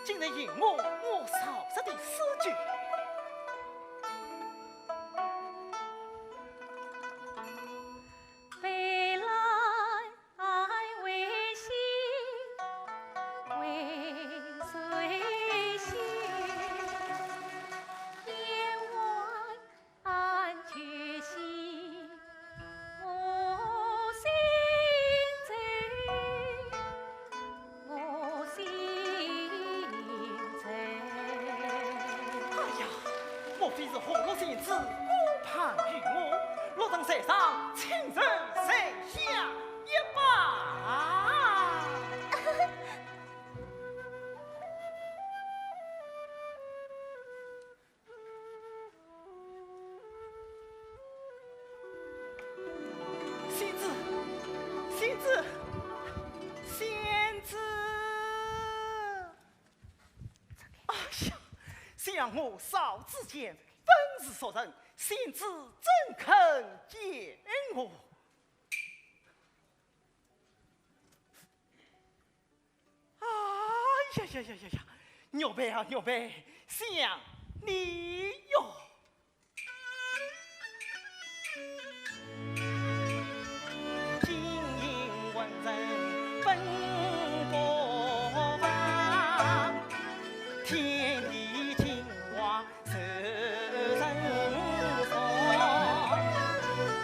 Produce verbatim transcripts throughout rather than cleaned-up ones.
今日应我，我少说的诗句。哎呀，莫非是河洛仙子？顾盼于我，落人在上，请受在下一拜。 仙子，仙子，仙子！哎呀，想我少子建，本是俗人，仙子怎肯见我？ 哎呀呀呀呀呀，玉佩啊，玉佩，想你哟。金印文人本不凡，天地精华 受人赏，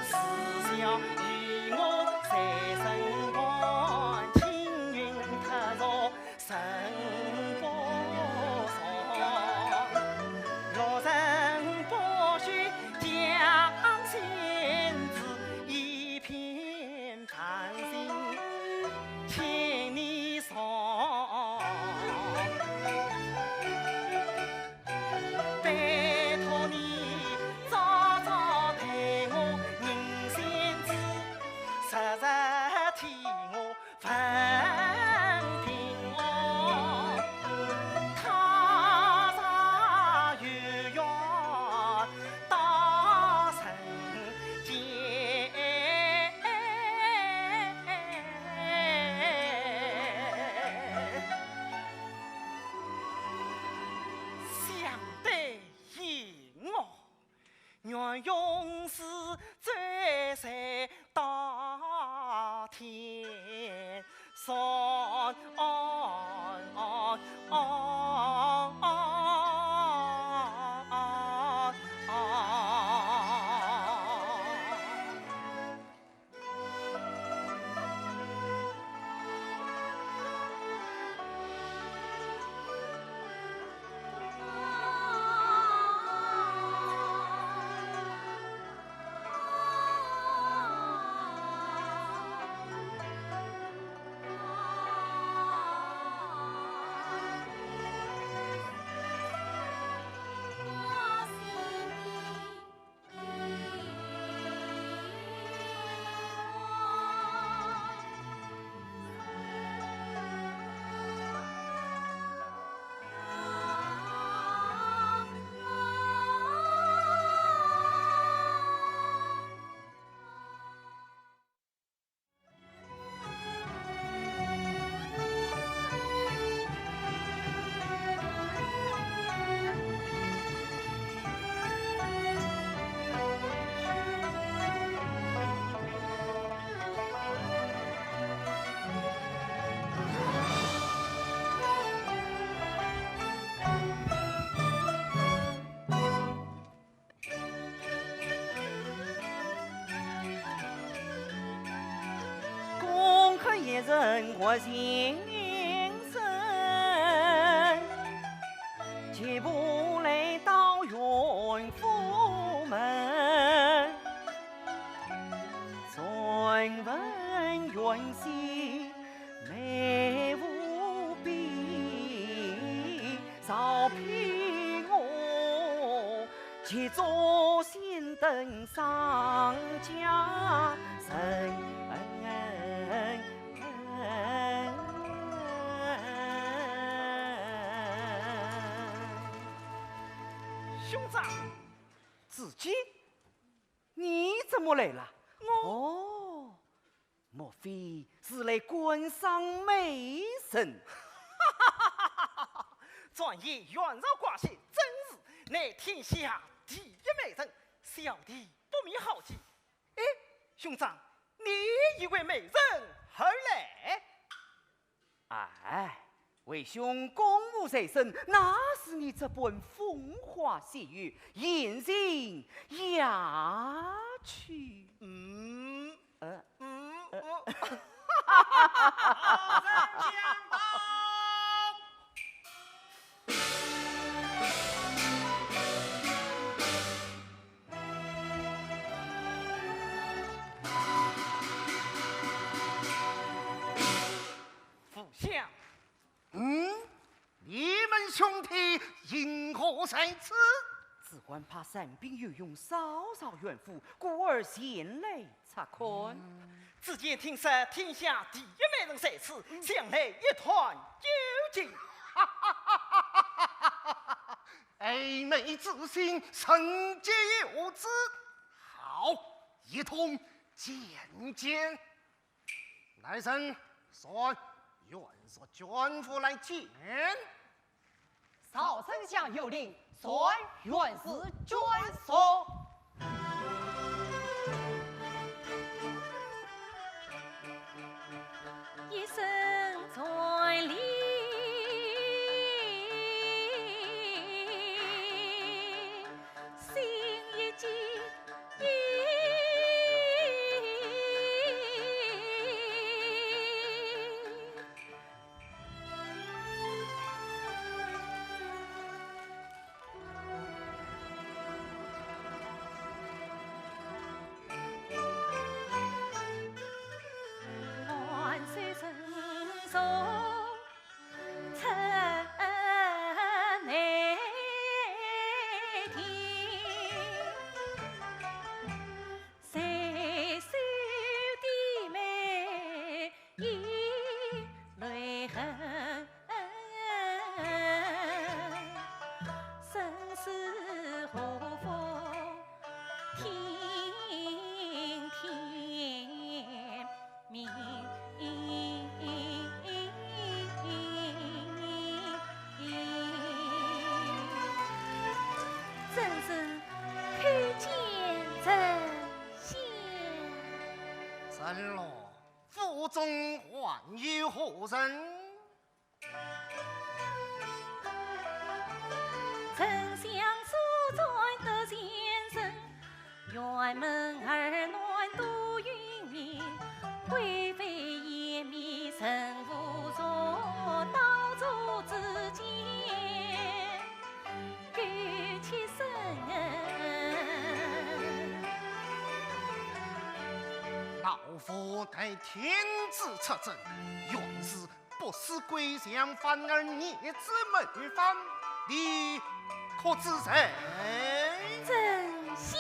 自小与我在身旁，青云客座人不少，六人不许将仙子一片 谈心，请你上。拜托你早早待我认仙子，实实替我问平安。他日有约 到人间。想得也妙，愿永世走在大天 山。公开一人我心生，几步来到袁府门，传闻袁氏 美无比，少陪我，及早先登上佳人。兄长，子建，你怎么来了？我……哦， 莫非是来观赏美人？转眼袁绍挂帅，真是乃天下第一美人，小弟不免好奇。哎，兄长，你以为美人何来？哎，为兄公务在身，哪似你这般风花雪月，闲情雅趣？嗯，呃，嗯，呃，我。老臣驾到。父相。嗯？ 你们兄弟因何在此？只管把单兵游勇嫂嫂袁府，故而前来察看。嗯。只见听说天下第一美人在此，想来一探究竟。爱美之心，人皆有之。好，一同见见。 来人，传袁氏眷属来见。少丞相有令，传袁氏眷属。一声传令，心一惊。 真是叩见丞相。臣咯，府中还有何人？ 丞相所在得贤人，辕门二男杜胥明，贵妃颜面人无数，刀俎之间，勾结甚恩。老夫代天子出征，袁氏 不思归降，反而逆旨谋反，你可知罪？丞相。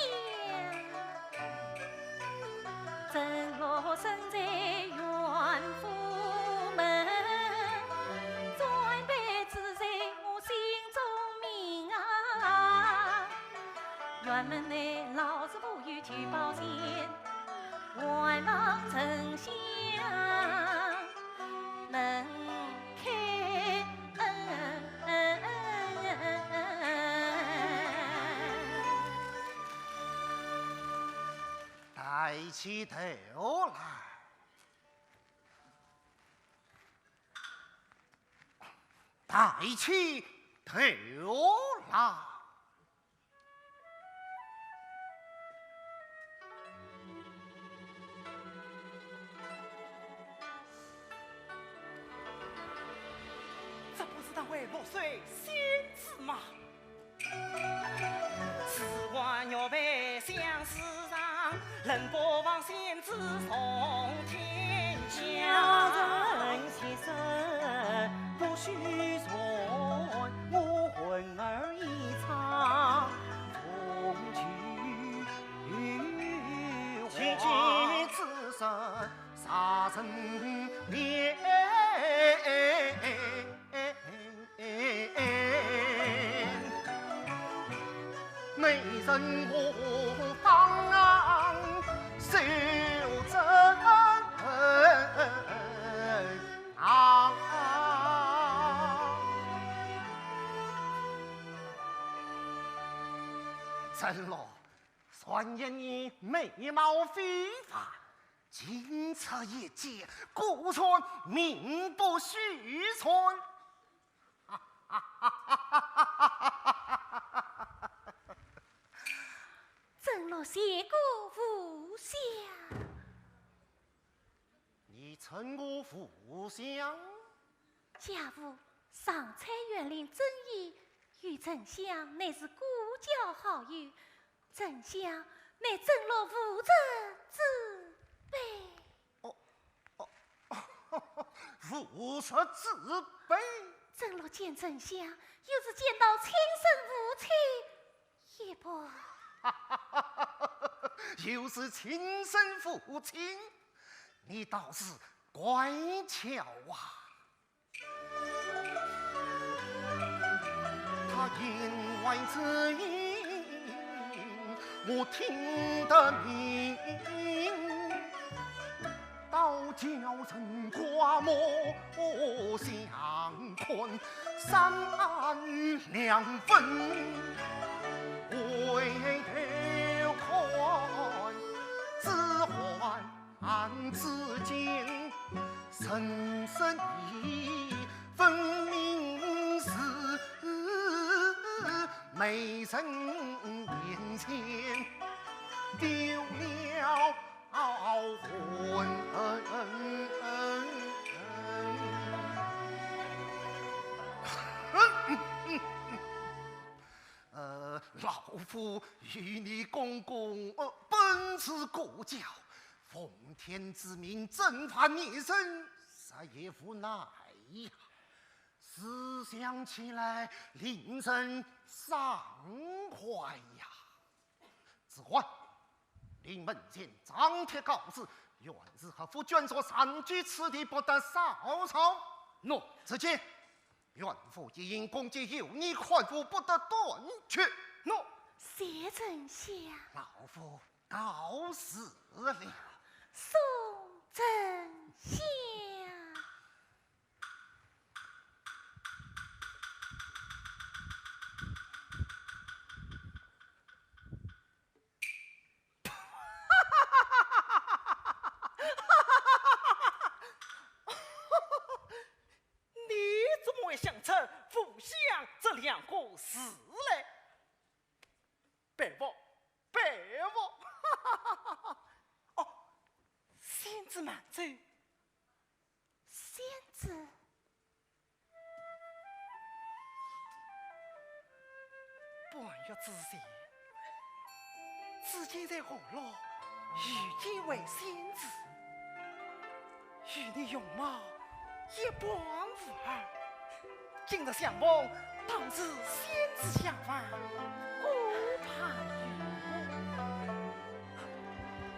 臣落身在袁府门，专备之罪我心中明啊。辕门内老死无有求报前，还望丞相 能开恩。抬起头来，抬起头来。 这不是那位六岁仙子吗？自望玉佩相思上，能不忘仙子重天降。小人先生不许传，我魂儿已藏。 啊！曾老，传言你美貌非凡，经此一见，果然名不虚传。曾老谢过无相。你称我无相？家父上蔡县令曾铣，与丞相乃是故交好友，丞相乃曾老父侄之辈。哦，哦，父侄之辈？曾老见丞相，犹如见到亲生父亲一般。又是亲生父亲，你倒是乖巧啊！他言外之意，我听得明，倒叫人刮目相看，三两分，回头看，只看只见 人生已分明时，美人眼前丢了魂。呃，老夫与你公公，呃，本是故交，奉天之命征伐逆臣，实也无奈呀。思想起来，令人伤怀呀。子桓，令门前张贴告示，袁氏和夫眷属暂居此地，不得骚扰。喏，子建，袁府一应供给由你看护，不得断绝。喏，谢丞相。老夫告辞了。送丞相。 你怎么会想出无相这两个字来？佩服，佩服！哦，仙子慢走。仙子？ 半月之前，子建在河洛遇见位仙子，与你容貌一般无二。今日相逢，当是仙子相伴，何怕有误？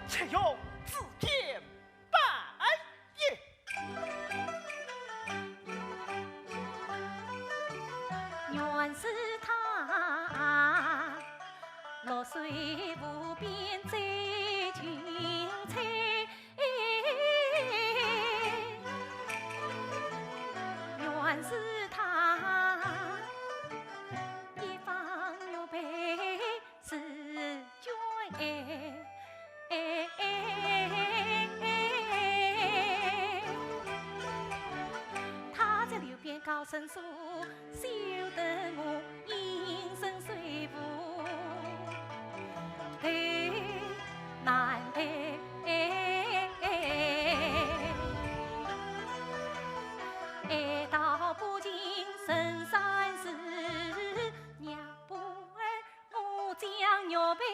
且容子建 拜也。原是他，绿水无边走近采。原是他，一方玉佩 是君哎。他在流边高声诉，休得我应声说服，头难抬。爱到不尽深山寺，娘不儿 我将玉佩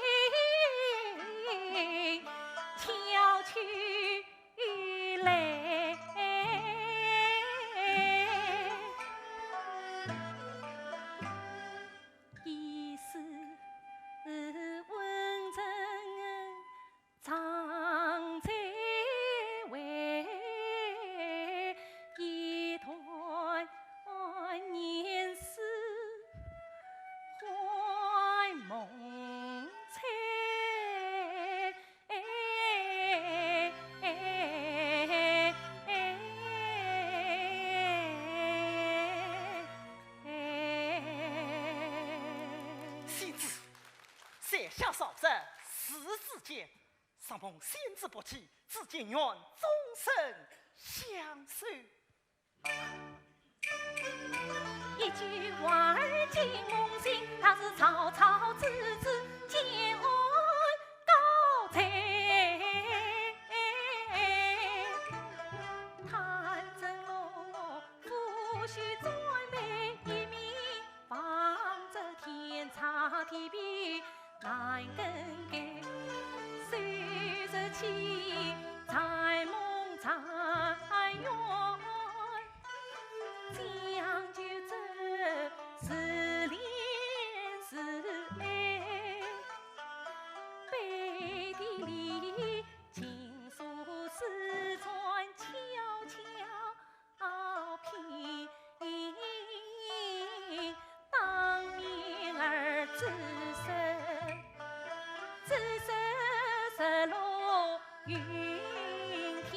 交取来。一世温存 常在回，一段年事换梦碎。下少主是子建，承蒙仙子不弃，子建愿终身相守。 一句话儿惊梦醒，当时曹操之子建安告罪。他怎么不许赞美一面，放着天差地别难更改，虽是欺，在梦在愿。 将就这自怜自爱，背地里尽诉私传悄悄骗，当面儿自首，自首日落云天。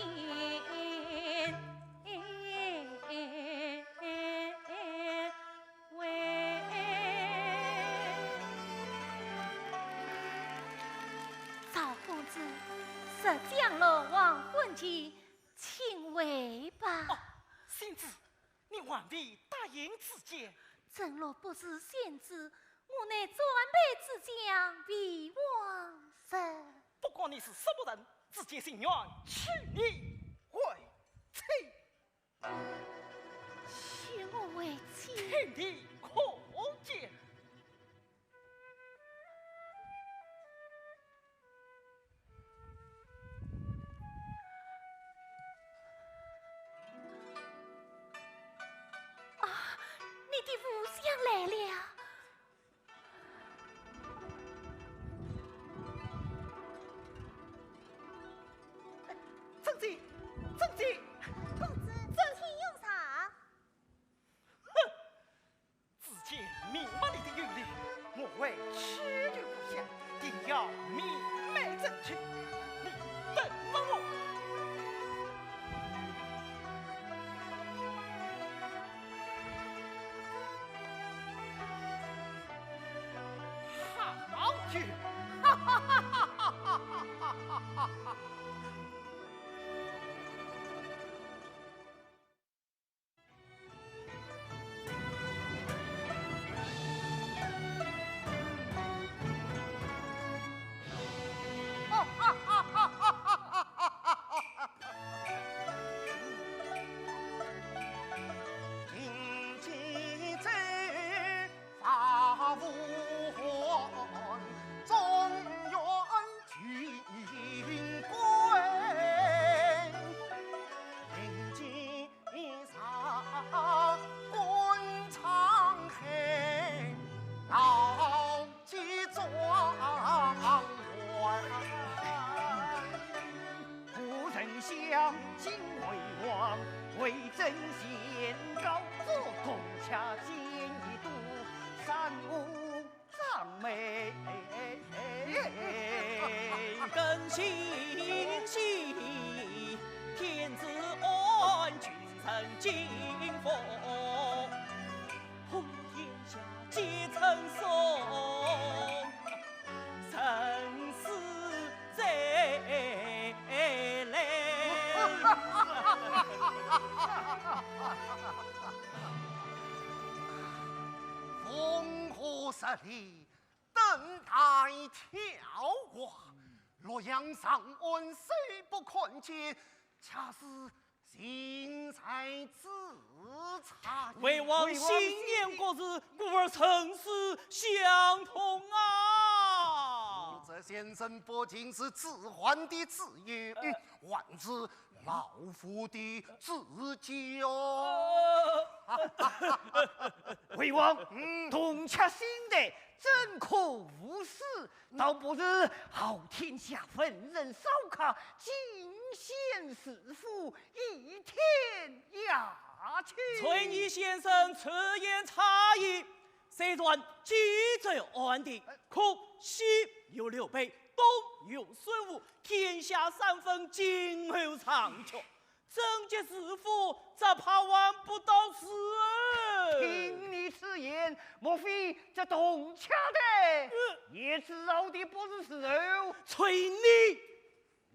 赵公子，时将落，黄昏尽，请回吧。哦，仙子，你还未答应子建？正若不是仙子，我乃战败之将，未亡人。不管你是什么人，子建情愿娶你为妻。 娶我为妻？天地可鉴。啊，你的父相来了。 曾姐，曾姐。公子，请用茶。哼，子建明白你的忧虑，我会去留故乡，定要明媒正娶。你等着我。 好酒！哈哈哈哈哈哈！风和日丽， 等待眺望，洛阳长安虽不看见，恰似近在咫尺。魏王心念国事，故而生死相通啊。这先生不仅是子桓的子友，嗯，还是 老夫的子己哟。魏王，嗯。铜雀新台，怎可无诗？倒不如号天下文人骚客，进献诗赋，以添雅趣。崔琰先生此言差矣。 虽然冀州安定，可西有刘备，东有孙吴，天下三分，今后长久，征集诗赋，只怕还不到时。听你此言，莫非这铜雀台也知道的不是时候？催你！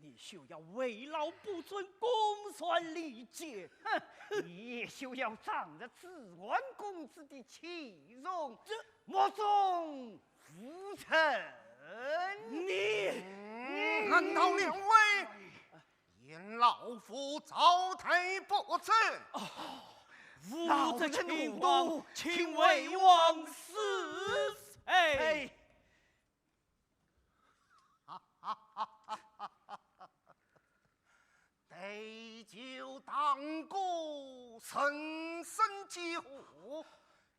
你休要为老不尊，公然离间。哼，你也休要仗着子桓公子的器重，目中无人。你，难道两位嫌老夫招待不周？武则秦王，请为王死罪。对酒当歌，人生几何？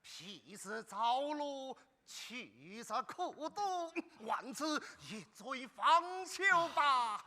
譬如朝露，去日苦多，还是一醉方休吧。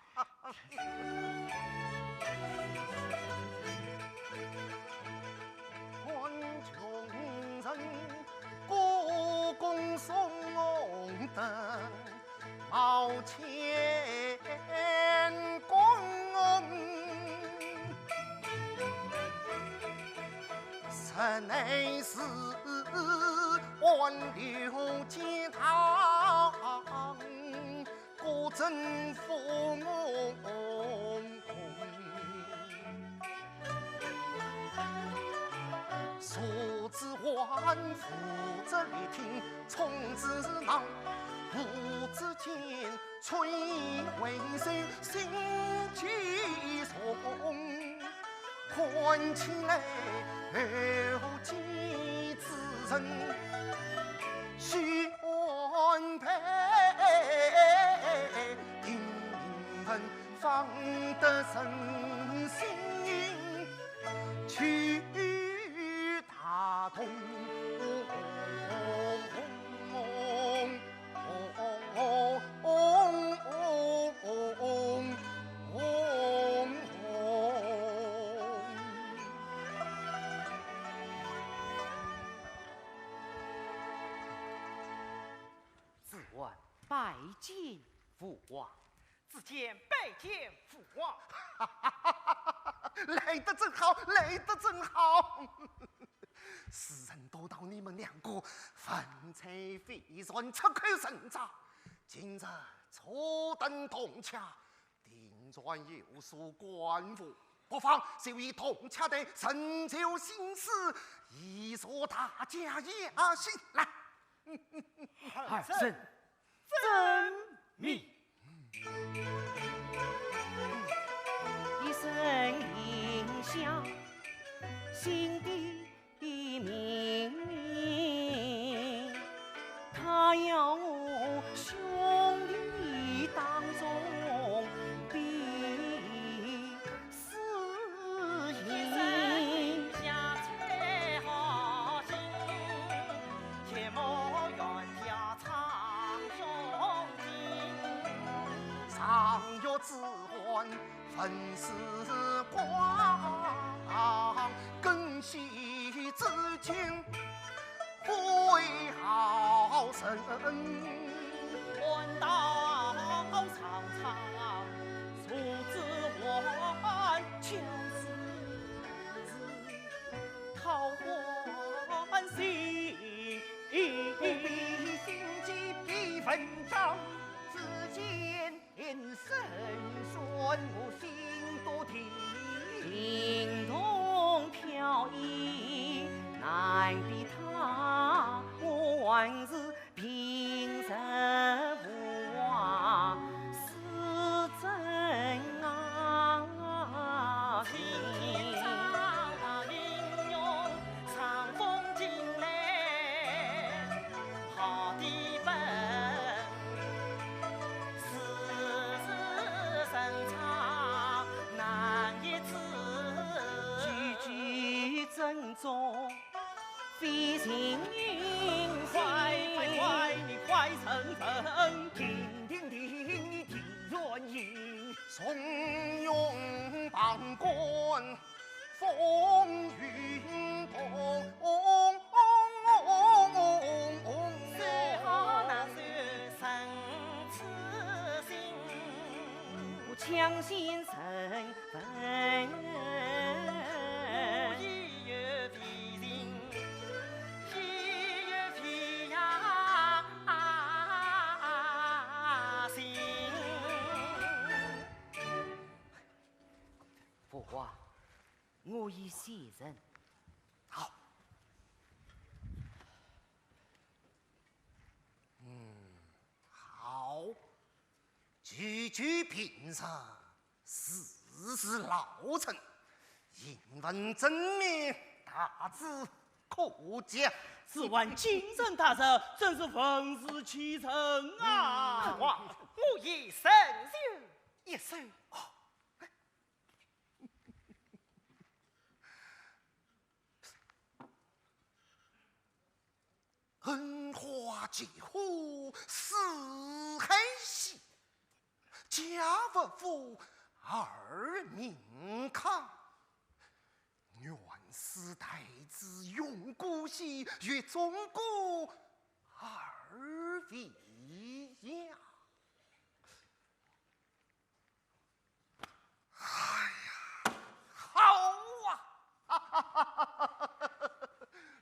子桓拜见父王。 子建拜见父王。来得正好，来得正好。时辰都到你们两个文采斐然，出口成章，今日初登铜雀，定然有所感悟，不妨就以铜雀台成就新诗，以助大家雅兴。来。 儿臣遵命。一声令下，新的命令，他要我兄弟当中比 常遇子桓文士光，更喜子建 会好人。官道上苍，如此万千事，讨欢喜。不必心急比文章，子建人生算我心多定。情同条意，难比他，我还是 平日无话是真啊情。长风进来，好的本，时时深藏难一次。句句珍重。 非情快快快，你快成成。停停停，你停转停。重用旁观，风云动。谁好难受生痴心。我强心神 无意有非情，意有一人。好。嗯，好。句句平实，字字老成，行文缜密，大致可教。只望京城大人真是文字启程啊！父王，我已身有一首。哦。 恩花结花似海兮，家无父而名康。愿似太子永固兮，月中过而未央。 哎呀，好啊！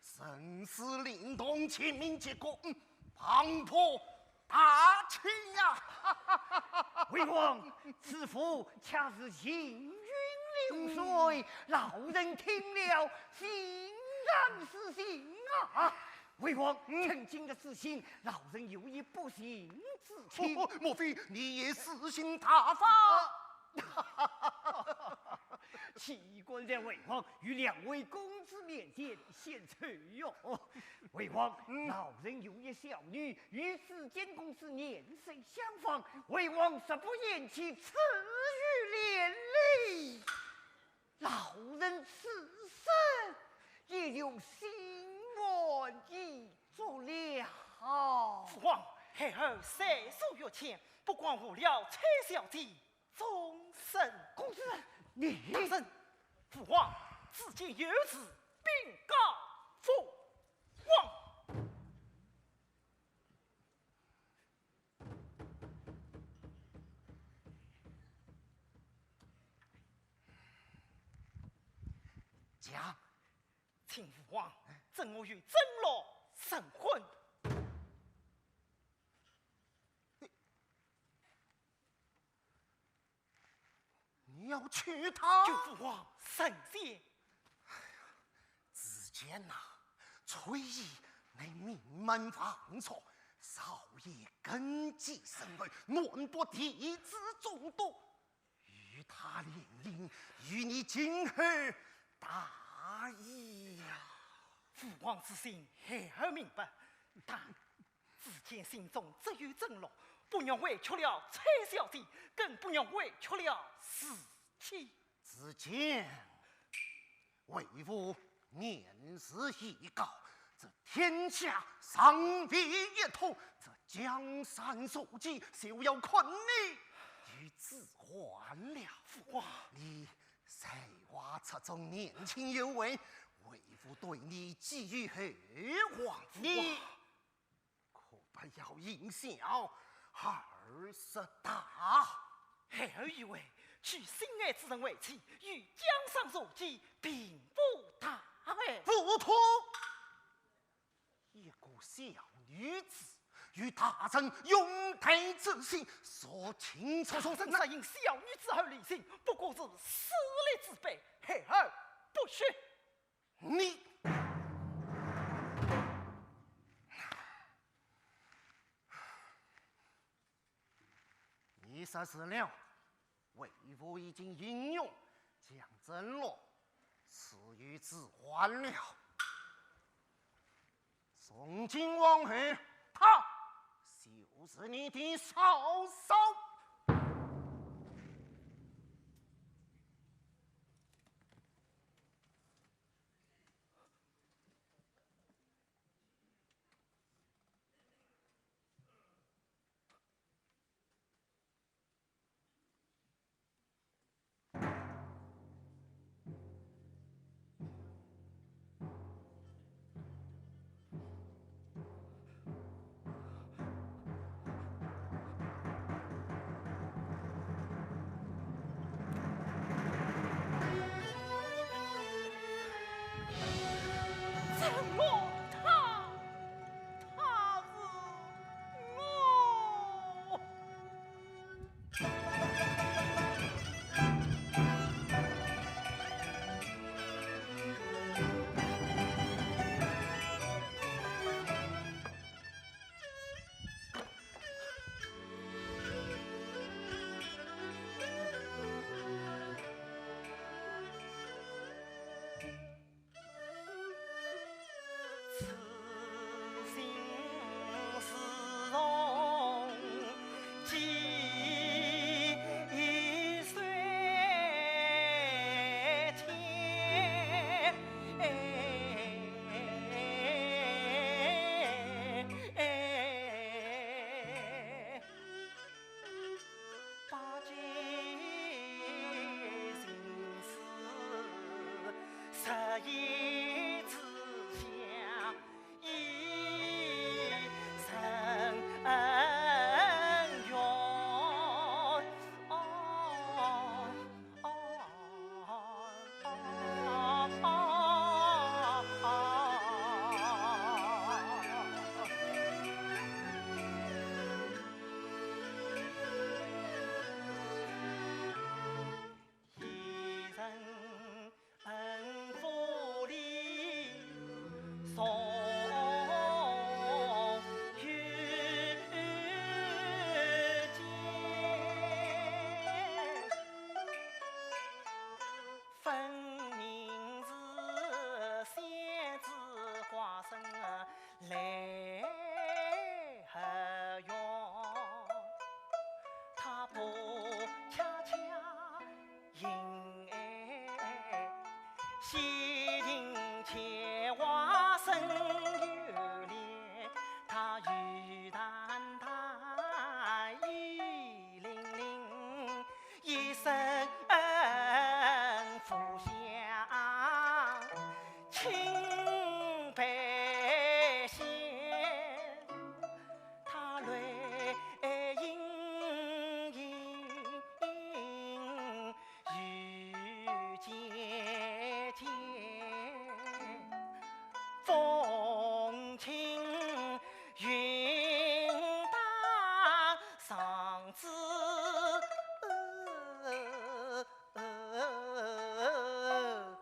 神似灵童，前明结果，嗯，磅礴大气呀！魏王，此话恰似行云流水，老臣听了，心上是心啊！魏王，嗯。趁今日之兴，老臣有一不情 之请。哦，莫非你也诗兴大发？岂敢在魏王与两位公子面前献丑哟。魏王，嗯。老臣有一小女，与子建公子年岁相仿，魏王若不嫌弃，赐予连理，老臣此生也有心愿已足了。父王，孩儿岁数尚浅，不敢误了崔小姐终身。公子，你……大人，父王，子建有事，禀告父王。 讲。请父王准我与曾洛成婚。你，你要娶她？求父王成全。哎呀，子建呐，崔琰乃名门望族，朝野根基深厚，暖薄弟子众多。 与他联姻，与你今后大益呀。父王之心，孩儿明白，但子建心中只有曾洛，不愿委屈了崔小姐，更不愿委屈了自己。子建， 为父年事已高，这天下尚未一统，这江山社稷，休要困你于子桓了。父王，你才华出众，年轻有为，为父对你寄予厚望。你 可不要因小而失大。孩儿以为娶心爱之人为妻，与江山社稷并无大碍。不妥！一个小女子与大臣拥戴之心，孰轻孰重？若因小女子而离心，不过是势利之辈，孩儿不许。 你，你说是了，为父已经应允，将曾洛赐与子桓了。从今往后，她就是你的嫂嫂。 父既因牵挂深又恋，他欲淡淡雨霖铃，一声呼响，轻拍弦。他泪盈盈欲姐姐，风轻云淡上枝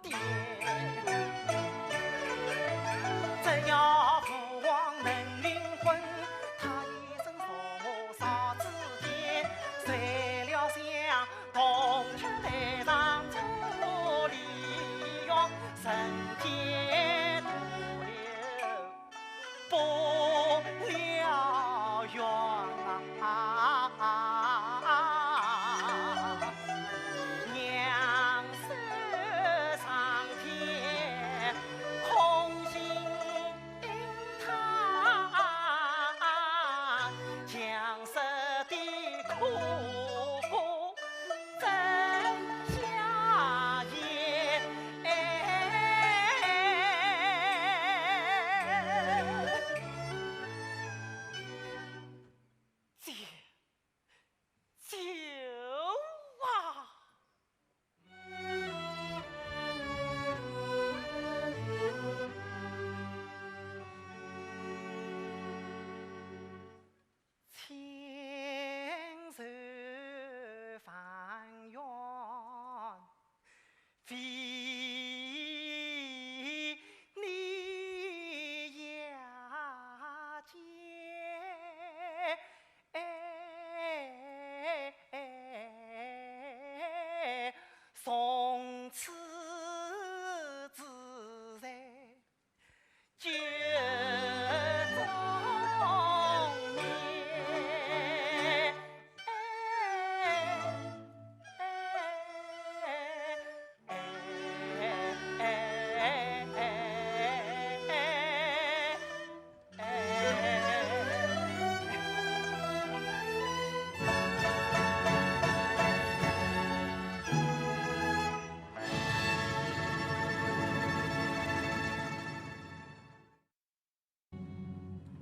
点。只要父王能允婚，他一生送我嫂子间，谁料想 铜雀台上做李鸳，人间徒留不了缘啊！娘守上天，空心 他将死的苦果真下咽。姐，姐啊！ 亲手还愿，非你也见。 从此之后，就终眠。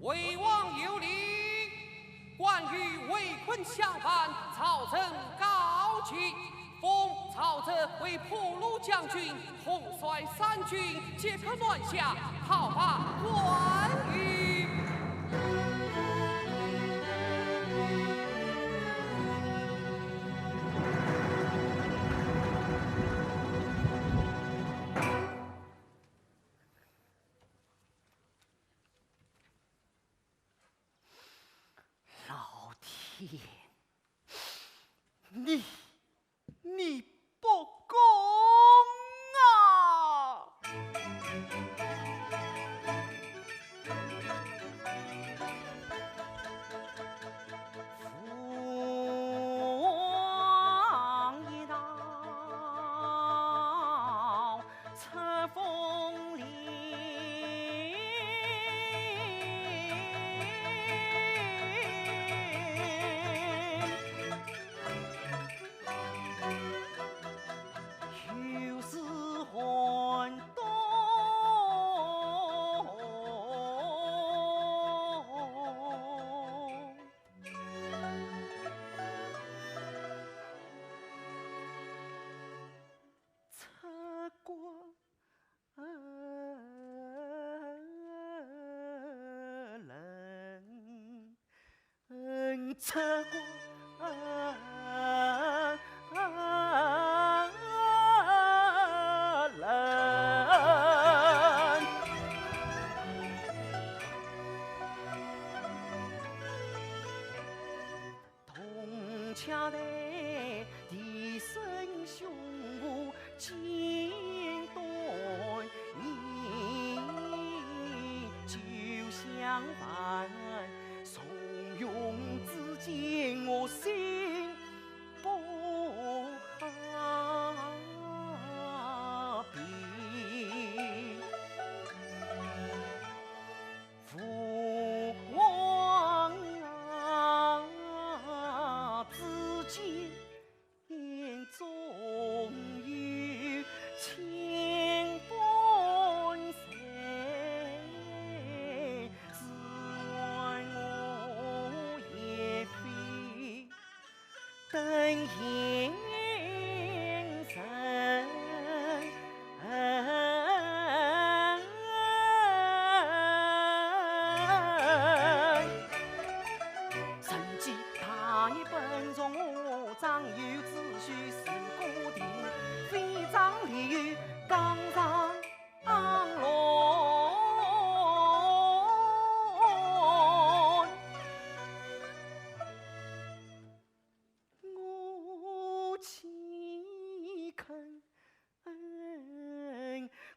魏王有令，关羽围困襄樊，曹仁告急。奉曹植为破虏将军，统帅三军，即刻南下，讨伐关羽。 老天，你，你不公啊！等闲人。承继大业本从我，张有子虚是故定，非张立于江上浪乱。 我岂肯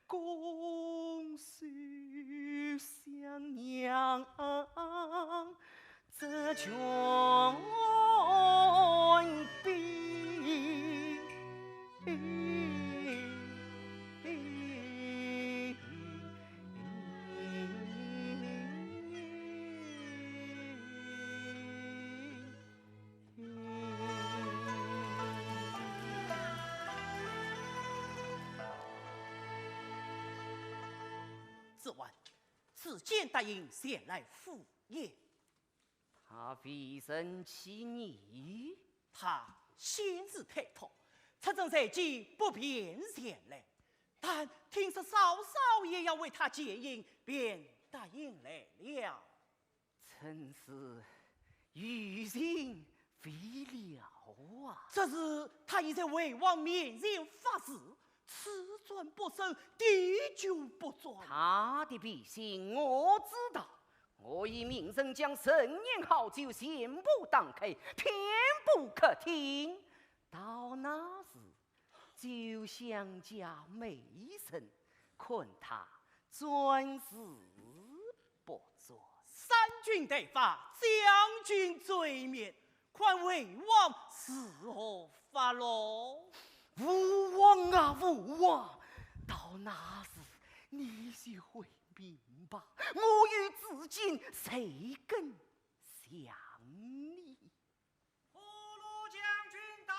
拱手向娘这权柄？ 子桓，子建答应前来赴宴。他未曾起疑？他先是推脱，出征在即不便前来，但听说嫂嫂也要为他饯行，便答应来了。 真是余情未了啊！这是他已在魏王面前发誓，此战不胜，滴酒不沾。他的脾性我知道，我已命人将陈年好酒全部打开，遍布客厅。到那时， 酒香加媚人，看他专是不醉。三军待发，将军醉眠，看魏王如何发落？吴王啊，吴王，到那时你就会明白，我与子建谁更像你。 呼卢将军到。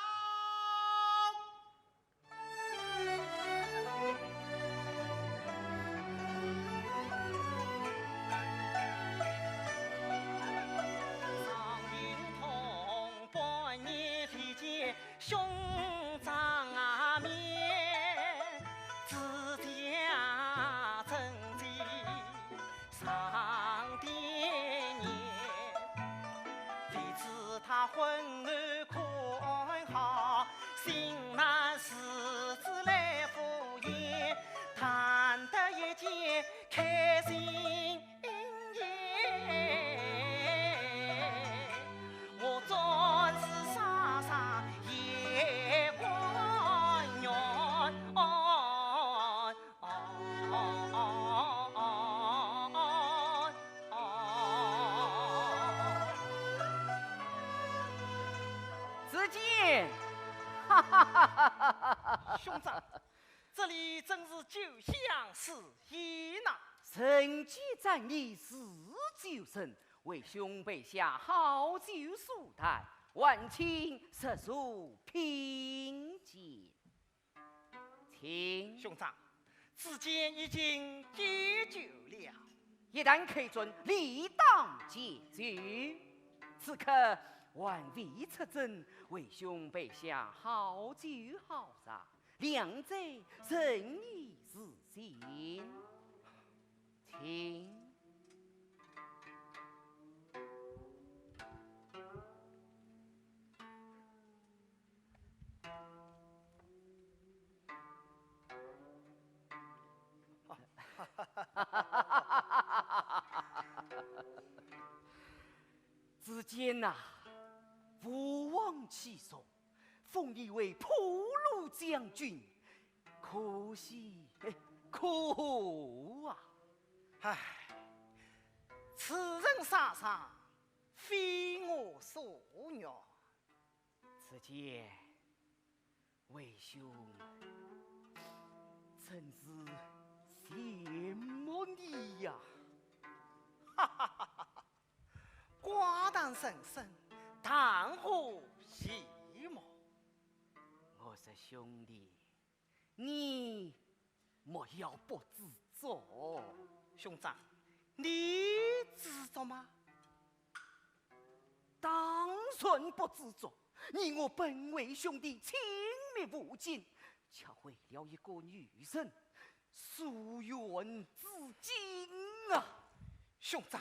子建，哈哈哈哈哈哈！兄长，这里真是酒香四溢呐。人皆赞你是酒神，为兄备下好酒数坛，万卿速速品鉴。 请。兄长，子建已经戒酒了。一旦开战，理当戒酒。此刻还未出征，为兄备下好酒好茶，两者任你自选。请。 子建呐，吴王起重，封你为破虏将军，可喜，哎，可贺啊！唉，此人沙场，非我所愿。 子建，为兄真是羡慕你呀！哈哈哈哈！寡淡人生，谈何羡慕？我说兄弟， 你莫要不知足。兄长，你知足吗？当然不知足，你我本为兄弟，亲密无间，却为了一个女人，疏远至今啊！兄长，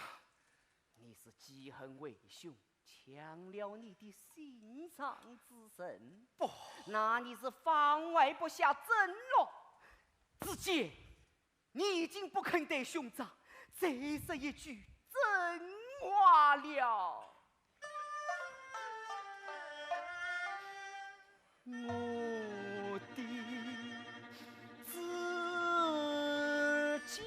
你是记恨为兄，抢了你的心上之人。不，那你是放怀不下，怎落？子建，你已经不肯对兄长再说一句真话了。我的子建。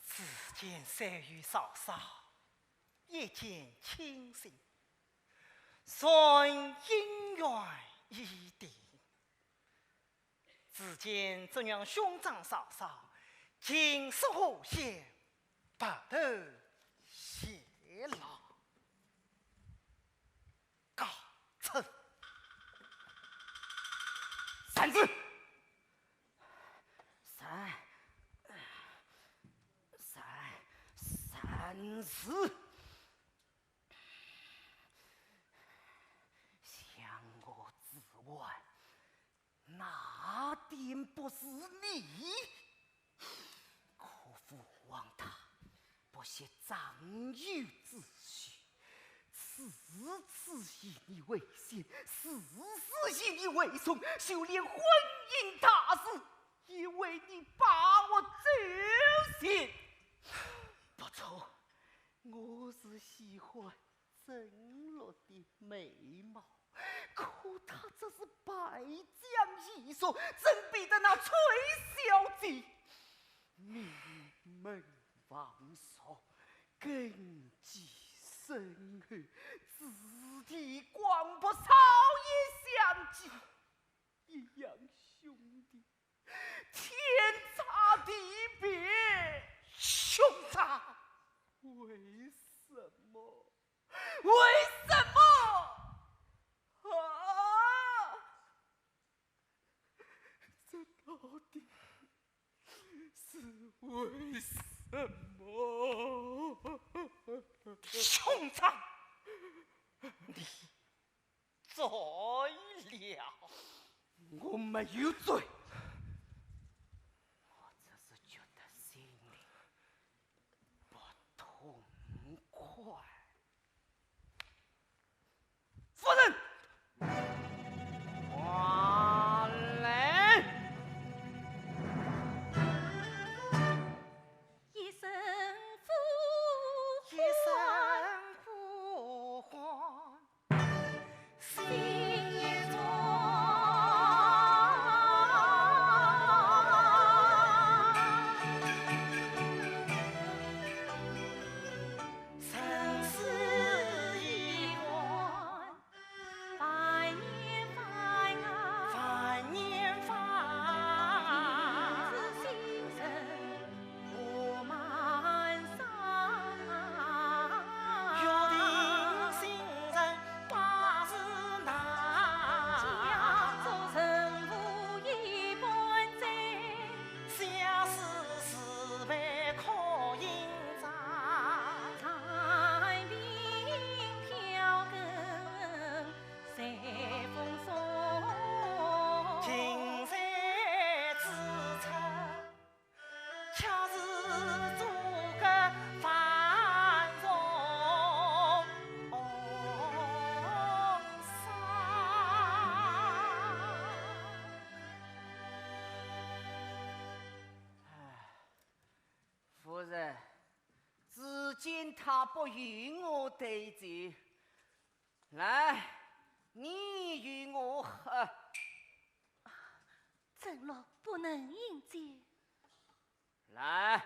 子建虽有嫂嫂，亦见亲信，算姻缘已定。子建只让兄长嫂嫂琴瑟和谐，白头偕老。告辞。站住！站，站，站住！想我子桓，哪点不是你？可父王他不惜长幼之序，次次以你为先，事事以你为重，就连婚姻大事也为你把握周全。不错，我是喜欢正落的眉毛，可她这是败将一族，怎比得那崔小姐？名门望族，根基深厚，子弟广博，朝野相济，一样兄弟， 天差地别。兄长，为什么？为什么？啊！这到底是为什么？兄长，你 醉了。我没有醉，我只是觉得心里不痛快。夫人，快来！一声呼唤，一声呼唤。 夫人，子建他不与我对酒， 来，你与我喝。啊，甄洛不能饮酒。来。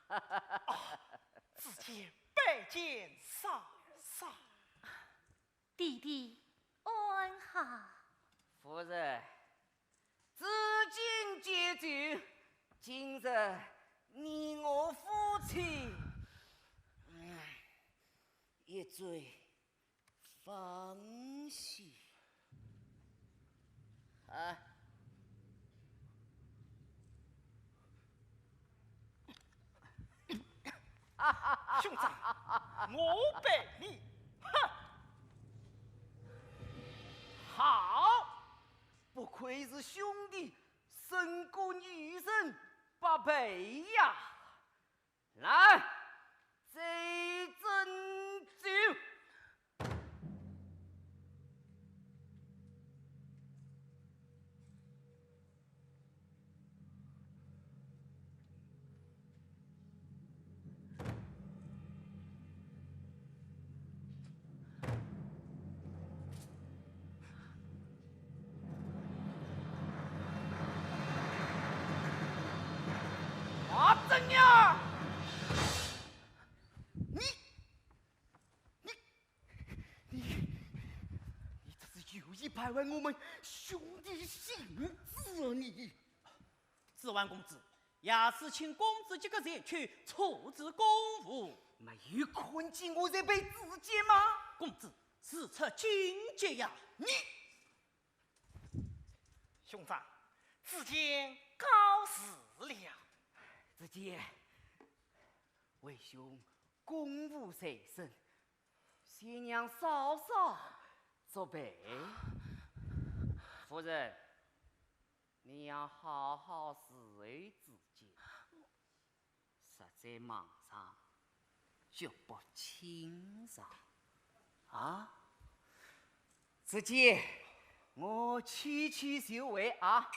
啊，子建拜见嫂嫂。 弟弟安好？夫人，子建解酒，今日你我夫妻，嗯，一醉方休。 啊。兄长，我陪你。哼！好，不愧是兄弟，胜过女人百倍呀。 来，再斟酒。 啊，怎样？你，你，你，你这是有意败坏我们兄弟兴致啊！你，子桓公子， 夜使请公子即刻前去处置公务。没有看见我在陪子建吗？公子，事出紧急呀！你，兄长，子建告辞了。子建，为兄公务在身，先让嫂嫂作陪。夫人， 你要好好侍候子建，实在忙上，脚步轻上。啊？子建，我去去就回啊。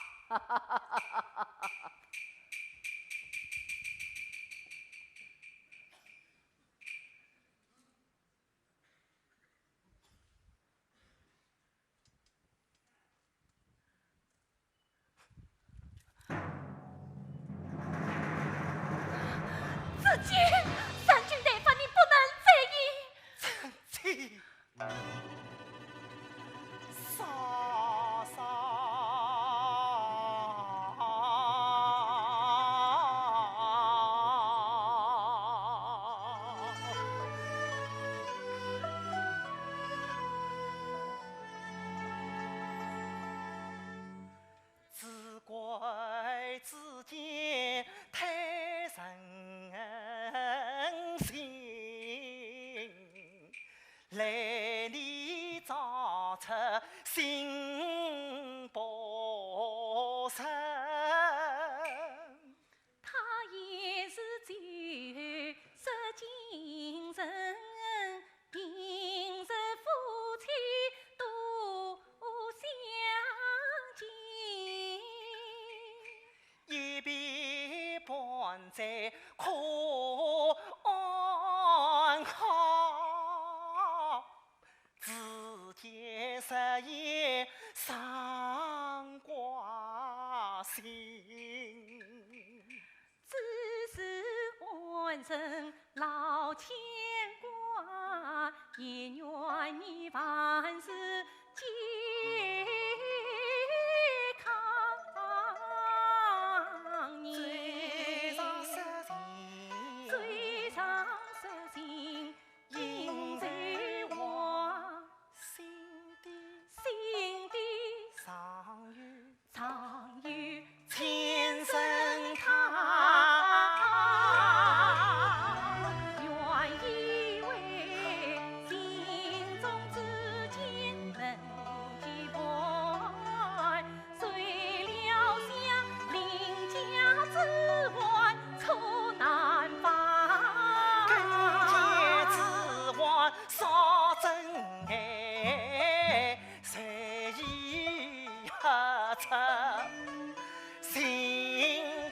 子建，三军待发，你不能再饮。子建。 只怪子建太任性，来年早出新不成。他也是酒色惊人，平日夫妻多相敬。一别半载可安好？子建实言常挂心。 只是恩人老牵挂，也愿你万事健康年。嘴上说情，嘴上说情，应应对对我心底心底常有常有千声他。叹。愿意为心中之间能解烦，谁料想邻家之患出难防。更见之患少真爱，谁已何出心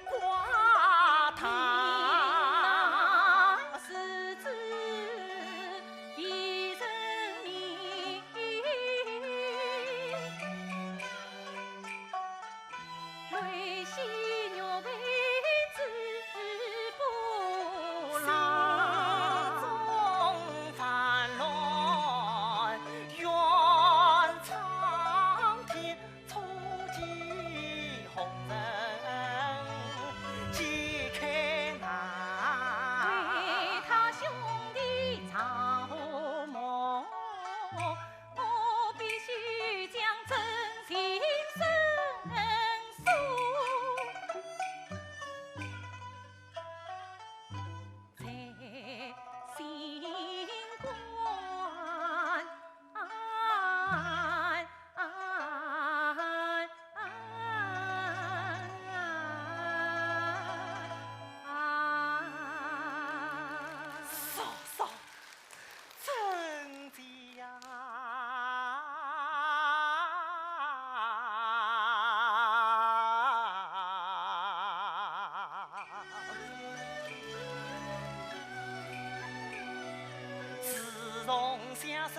挂他？是子一人命。 泪洗玉杯子不心老。中烦乱，愿苍天初见红尘解开难。为他兄弟丈和睦，我必须将真情深诉。 在心肝。嫂嫂，真的呀。 自从相识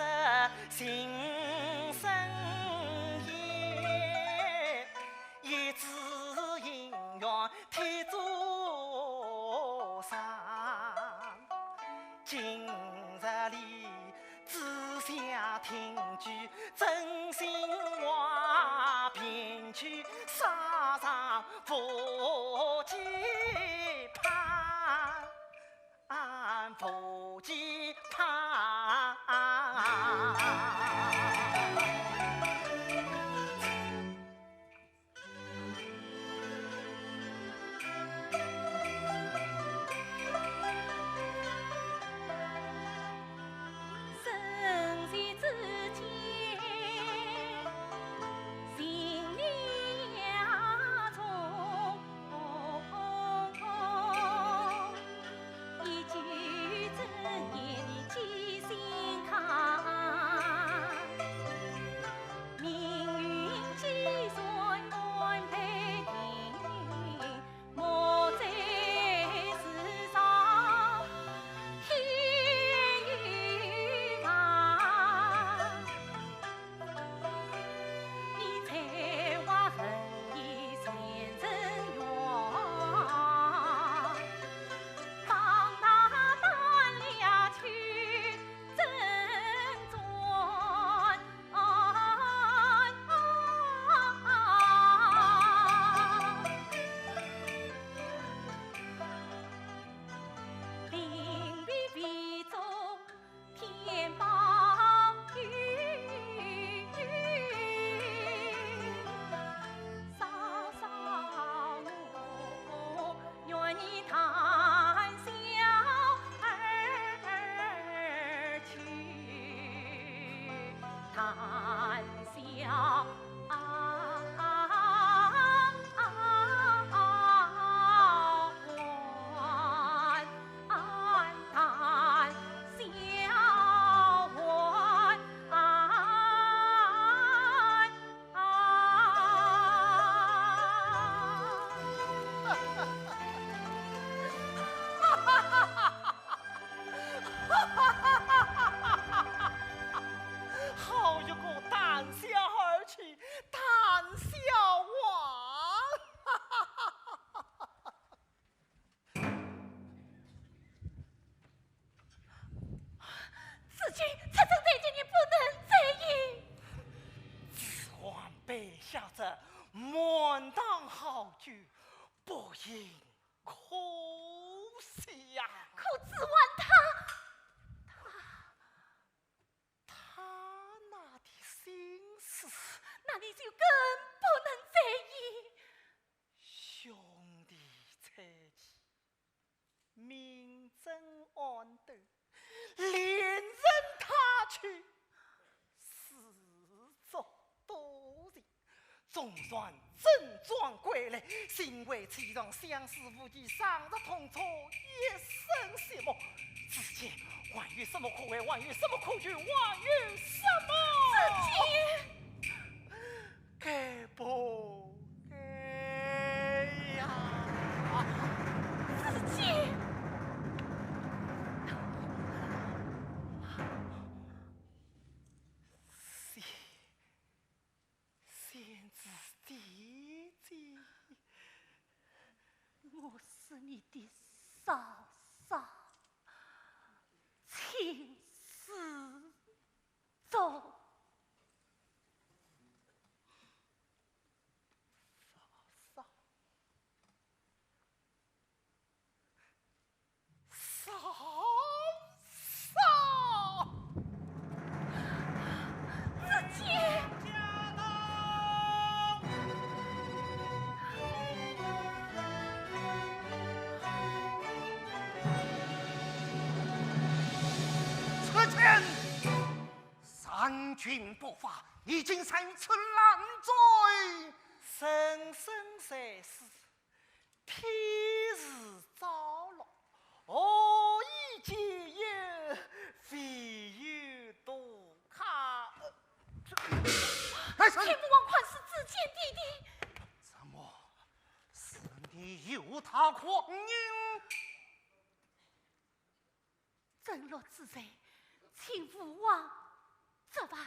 心生厌，一纸姻缘铁柱上。今日里 只想听句真心话，凭据啥场无忌盼，无忌盼。谈笑啊，谈笑啊。 好一个谈笑而去，谈笑王！ 子建，出征在即，你不能再饮。子桓备下这满堂好酒，不饮可惜呀。可子桓他，他，他那的心思，那你就更不能再饮。兄弟猜忌， 明争暗斗，令人他去，自作多情。总算征战归来，心怀凄怆，相思无期，生死痛楚，一生寂寞。子建，还有什么可为？还有什么可求？还有什么？子建！ 该不该呀？子建！贤，贤子弟弟。我是你的嫂嫂，亲事 走。嫂嫂，嫂嫂。子建。 此间，三军不发，你竟在此烂醉。人生在世，譬如朝露，何以解忧，唯有杜康。哎，是。请父王宽恕子建弟弟。怎么，是你诱他狂饮？ 甄洛之罪，请父王责罚。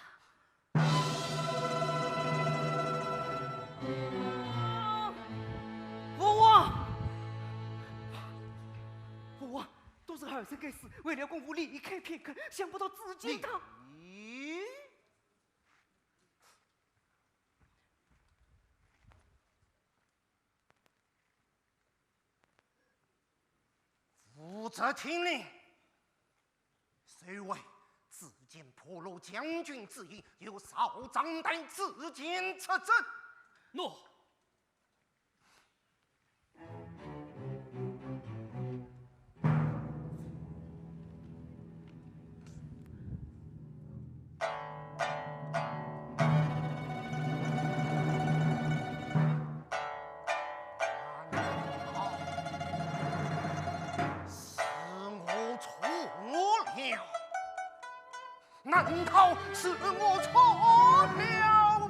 父王，父王，都是儿臣该死，为了公务离开片刻，想不到子建他……你…… 武则天呢？谁为子建破虏将军之意，由少将带子建出征。诺。 难道是我错了？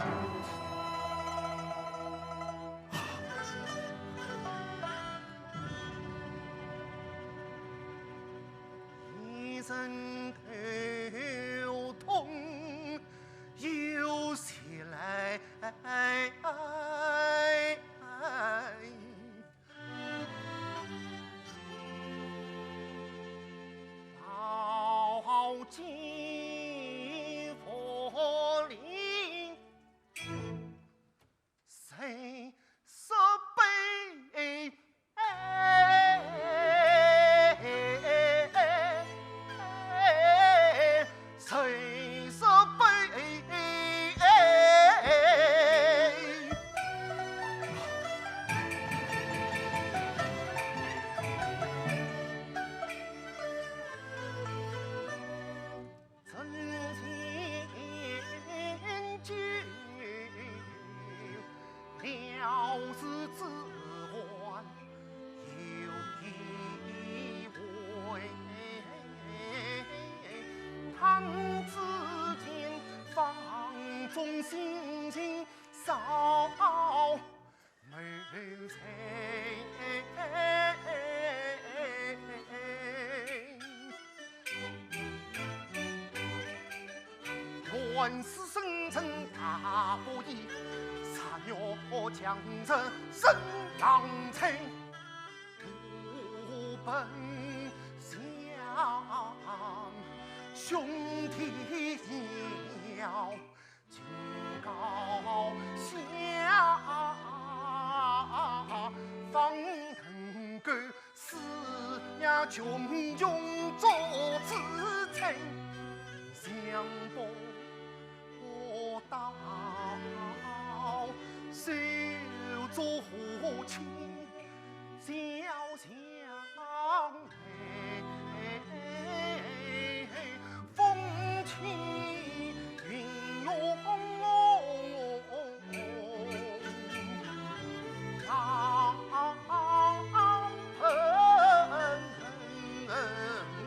一阵头痛又袭来，到今佛林是子桓有一回，唐子建房中心情少。 乱世生存大不易，若要将这沈阳城，无本想兄弟要 尽高下，方能够使呀群雄做自称。想不到，手足无情，小小 风起云涌，浪奔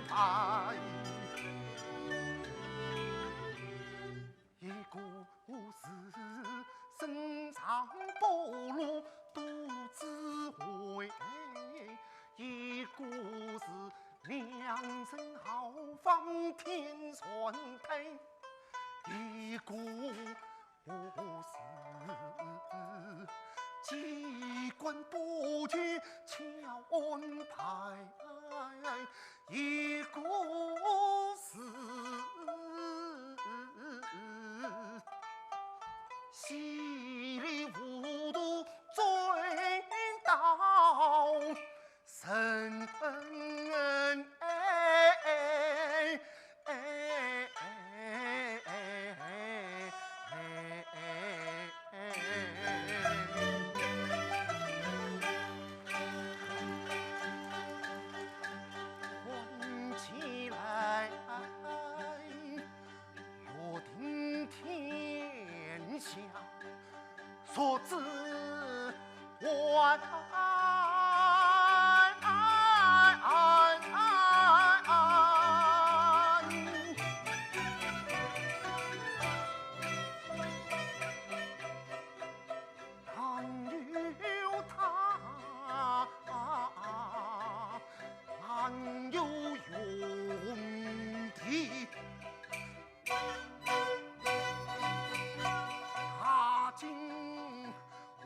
拍。 一个是身上暴露肚子灰，一个是两人豪放天船台，一个是机关不绝巧安排。 一个是稀里糊涂醉倒人。 看起来，约定天下，说之还。 还有他，还有兄弟，他今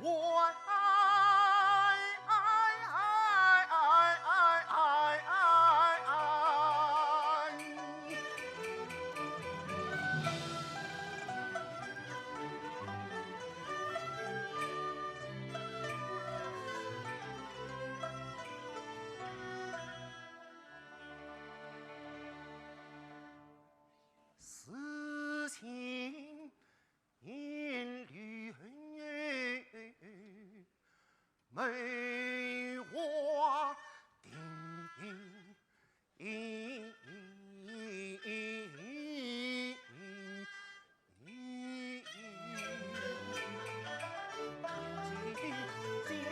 还。 事情 沿路梅花定。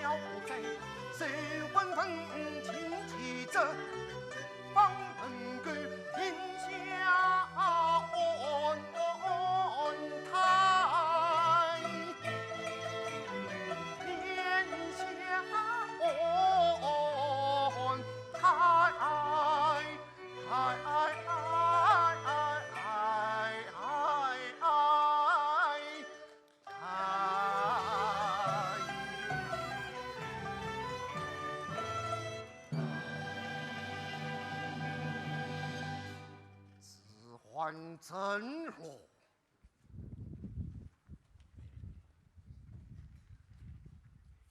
小在手关分清其责。 方能够天下安泰，天下安泰。哎，子桓真落。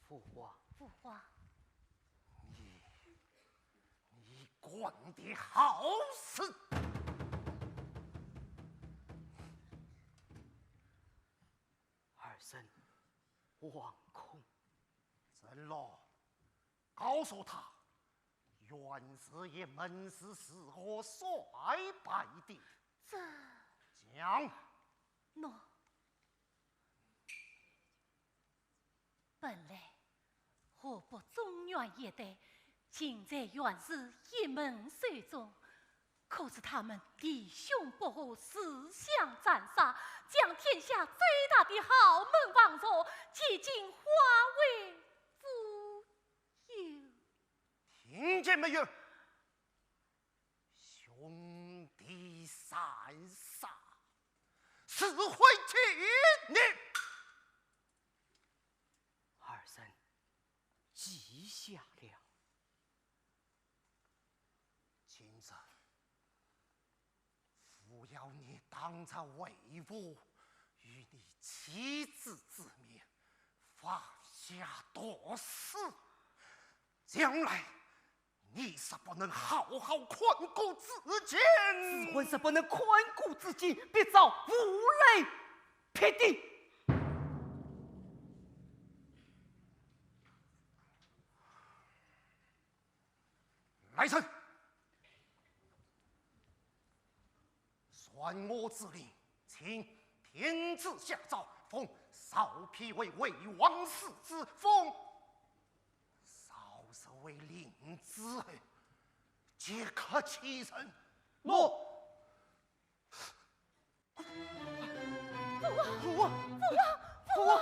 父皇。父皇。你，你干的好事！ 儿臣惶恐。陈洛，告诉他，袁氏一门是如何衰败的？这……讲。喏，本来河北中原一带，现在原是鄢门首中，可是他们弟兄不和，自相残杀，将天下最大的豪门望族，几近化为乌有。听见没有？兄弟三杀，是会气你。二人记下了。今日，父要你当着为父与你妻子之面发下毒誓，将来你若不能好好看顾子建，子桓若不能看顾子建，必遭五雷劈顶。来人！传我之令，请天子下诏，封曹丕为魏王世子，封 曹植为临淄侯，即刻起身。诺。父王，父王，父王，父王！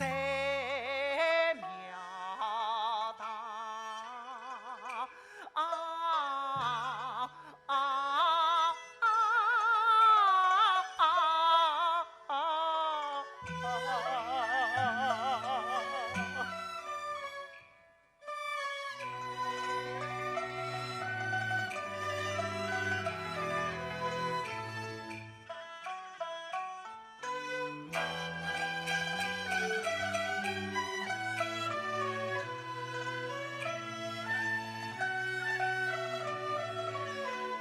在庙堂啊啊啊啊！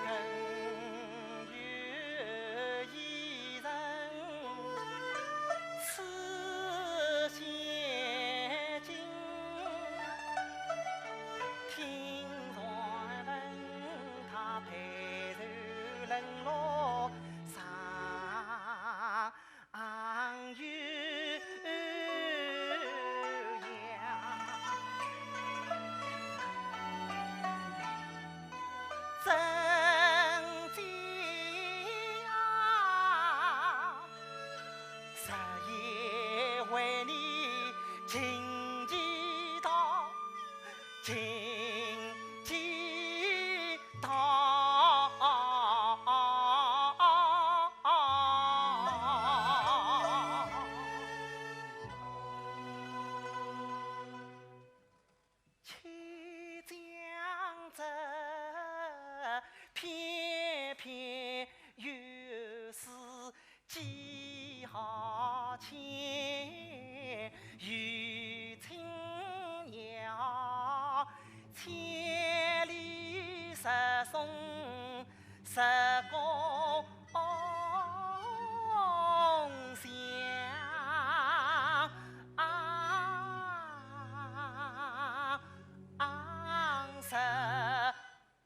更有一人 痴心经，听传闻他备受冷落，常有恙。 真经啊，日夜为你勤祈祷，勤祈祷。 且将这，偏偏又是几何千，与青鸟千里直送 十公相啊，十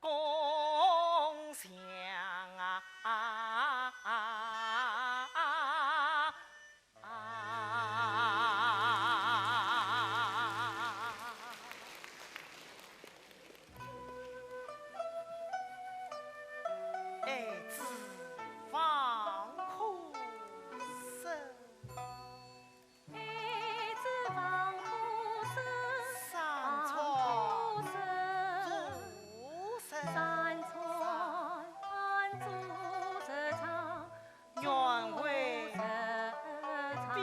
公相啊。 啊，爱子方可生。爱子方可生，三餐方可生，三餐做日常。 愿为比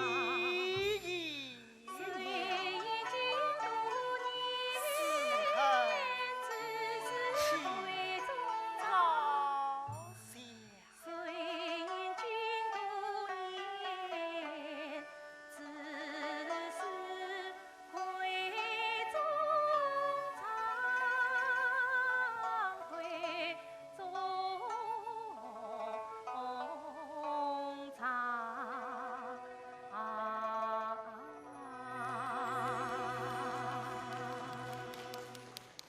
翼，是恨起高下。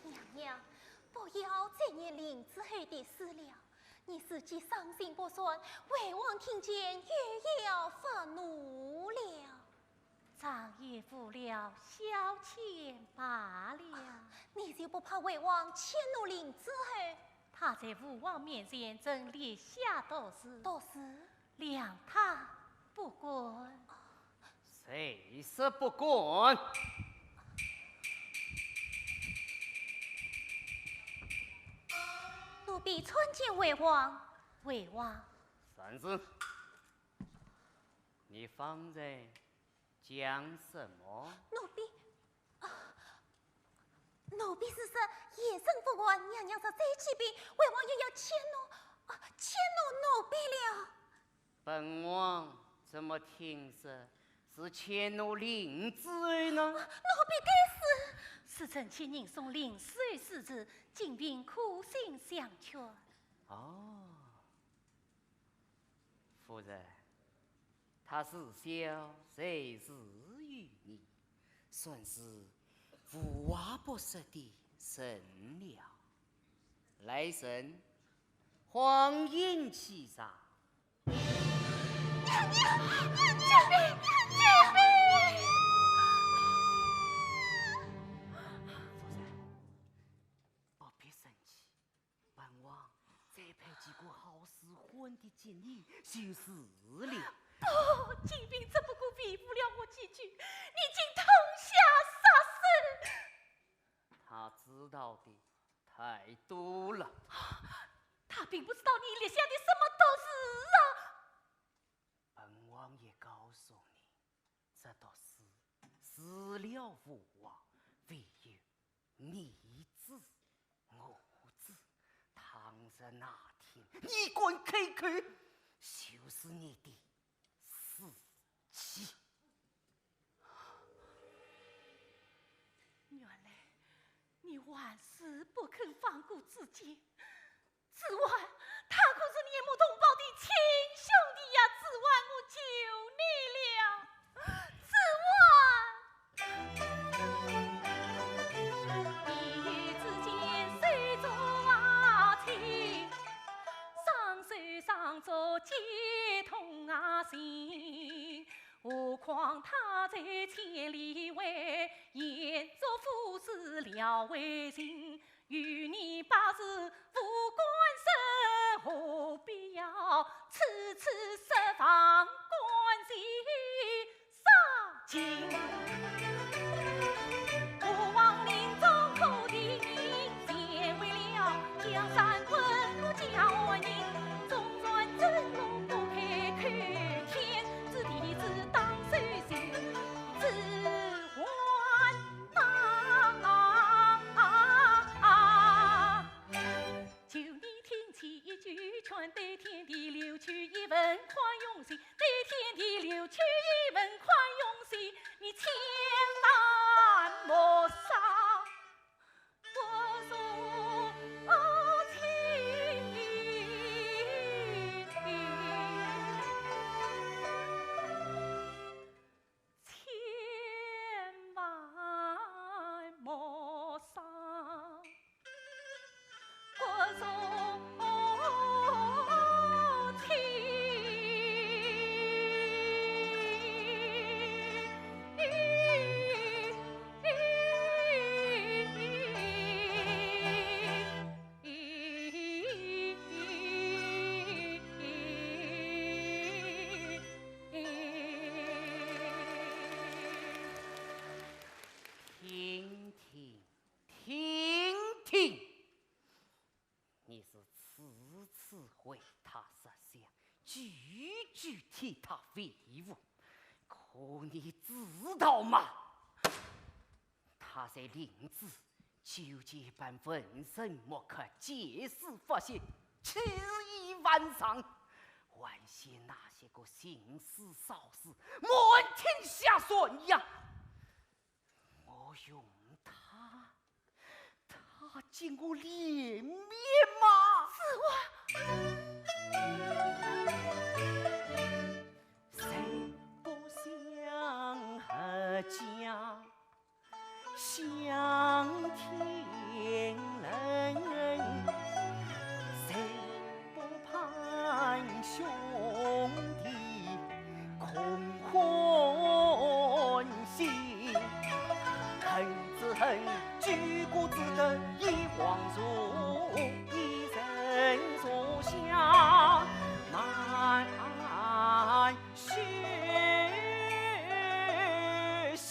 娘娘，不要再念令子厚的事了。你自己伤心不算，魏王听见又要发怒了。 长夜无聊，消遣罢了。你就不怕魏王迁怒令子厚？他在吴王面前曾立下毒誓。毒誓？谅他不敢。谁说不敢？奴婢参见魏王。魏王。三子，你方才 讲什么？奴婢，啊，奴婢是说，夜深风寒，娘娘实在气病，魏王又要迁怒，啊，迁怒奴婢了。本王怎么听说是迁怒令子厚呢？啊，奴婢该死。是臣妾人送令子厚之事，今禀苦心相劝。哦， 夫人，他自小才识于你，算是无话不说的人了。来人，唤引起来。娘娘，救命！救命！夫人，不必生气。 本王再派几个好使唤的锦衣就是了。不，金嫔只不过维护了我几句，你并不知道你立下的什么毒誓啊！本王也告诉你，这毒誓除了父王，唯有你知我知。倘若哪天你敢开口，就是你的死期。 原来你还是不肯放过自己。子桓，他可是你们同胞的亲兄弟呀！子桓，我求你了，子桓。 求你听其一句劝，对天地留去一份宽容心，对天地留去一份宽容心，你千万莫伤我情。千万莫伤 我听听，听听。 你是次次为他着想，句句替他维护，可你知道吗？他在临淄就见一班文人墨客，借势发泄，起义万丈，还嫌那些个行尸走肉，满天下传呀。 我用他，他给我脸面吗？子桓。谁不想阖家乡天人？谁 不盼兄弟空欢喜。恨只恨举国之德已荒废，一人坐下慢休息。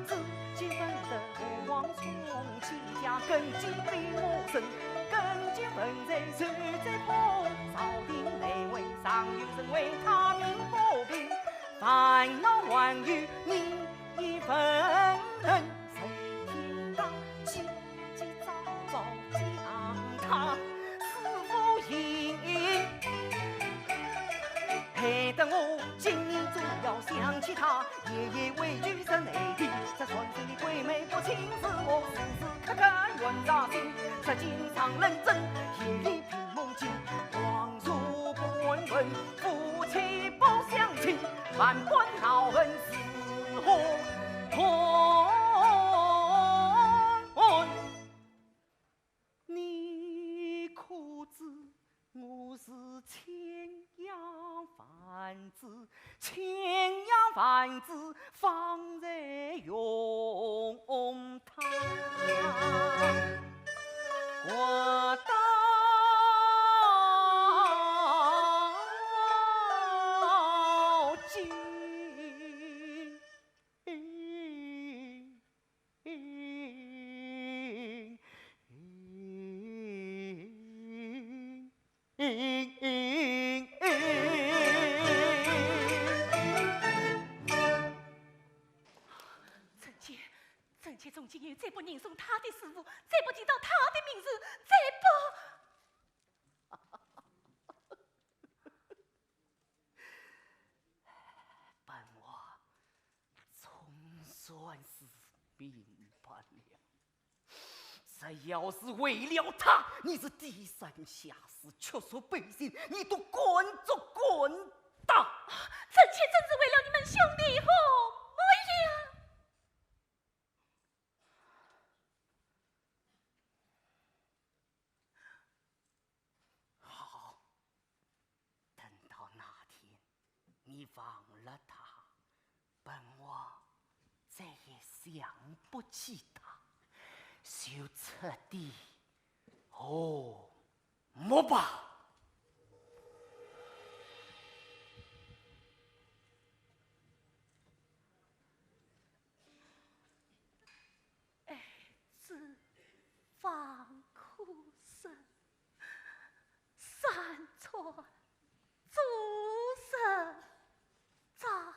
自己分得何往从？ 家根基非我生，根基本在谁在破？朝廷内外尚有人为他鸣不平，烦恼还有你一份。谁听他叽叽喳喳讲他是否应？害得我今日总要想起他。 夜夜委曲身内的，这传说的鬼魅不清是我，时时刻刻怨扎心。这经常认真，夜里凭梦境，恍如不闻，夫妻不相亲，万般恼恨是何痛？ 你可知我是牵羊贩子，牵羊贩子方才用他活到今。再不认送他的师傅，再不提到他的名字，再不……本王总算是明白了。 这要是为了他，你是低三下四，屈辱背信，你都滚就滚蛋！臣妾真是为了你们兄弟和我呀！好，等到那天，你忘了他，本王再也想不起他，就彻底和睦吧。爱子方可生，山川 朱生长。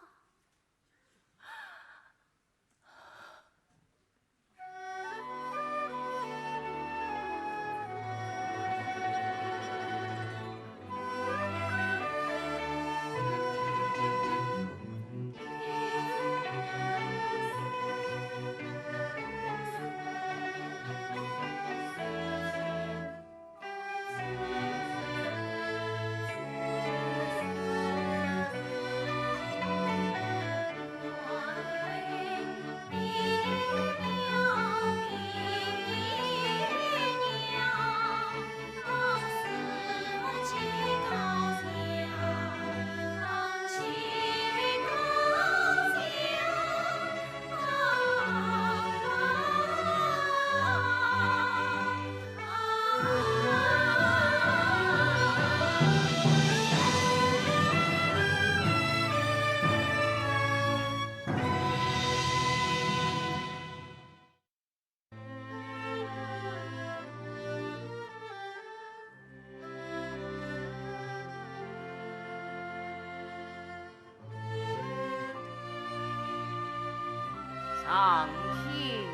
上天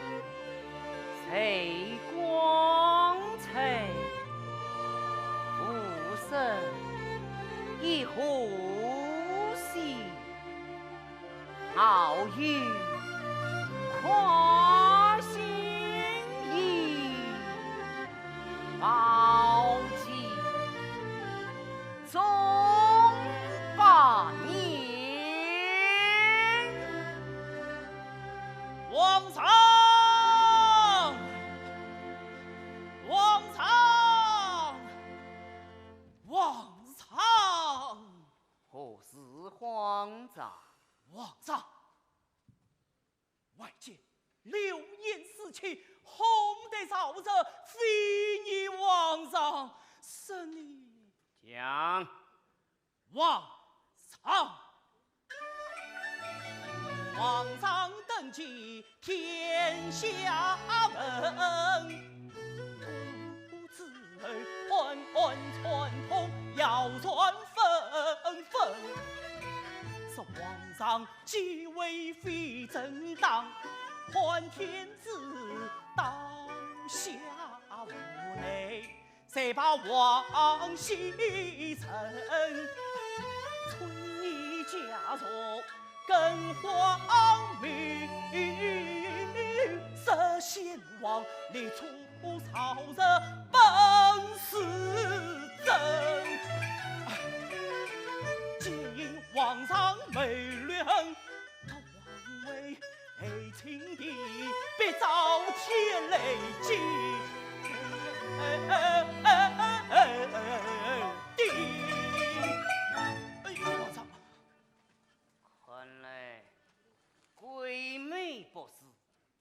最光彩，无声亦何惜。 好运跨星移，宝鸡中百年。皇上，皇上，皇上！ 何事慌张？皇上，外间流言四起，哄得朝臣非议皇上，是你……讲。皇上，皇上登基天下闻， 古之后，暗暗串通，谣传纷纷。说皇上继位非正当，叛天子倒下无奈，才把王熙臣春衣嫁作更换名，设先王立出 朝臣本是真，皆因皇上谋略狠，夺王位害亲弟，必遭天雷击。哎哎哎哎哎哎！哎呦，皇上！看来鬼魅不是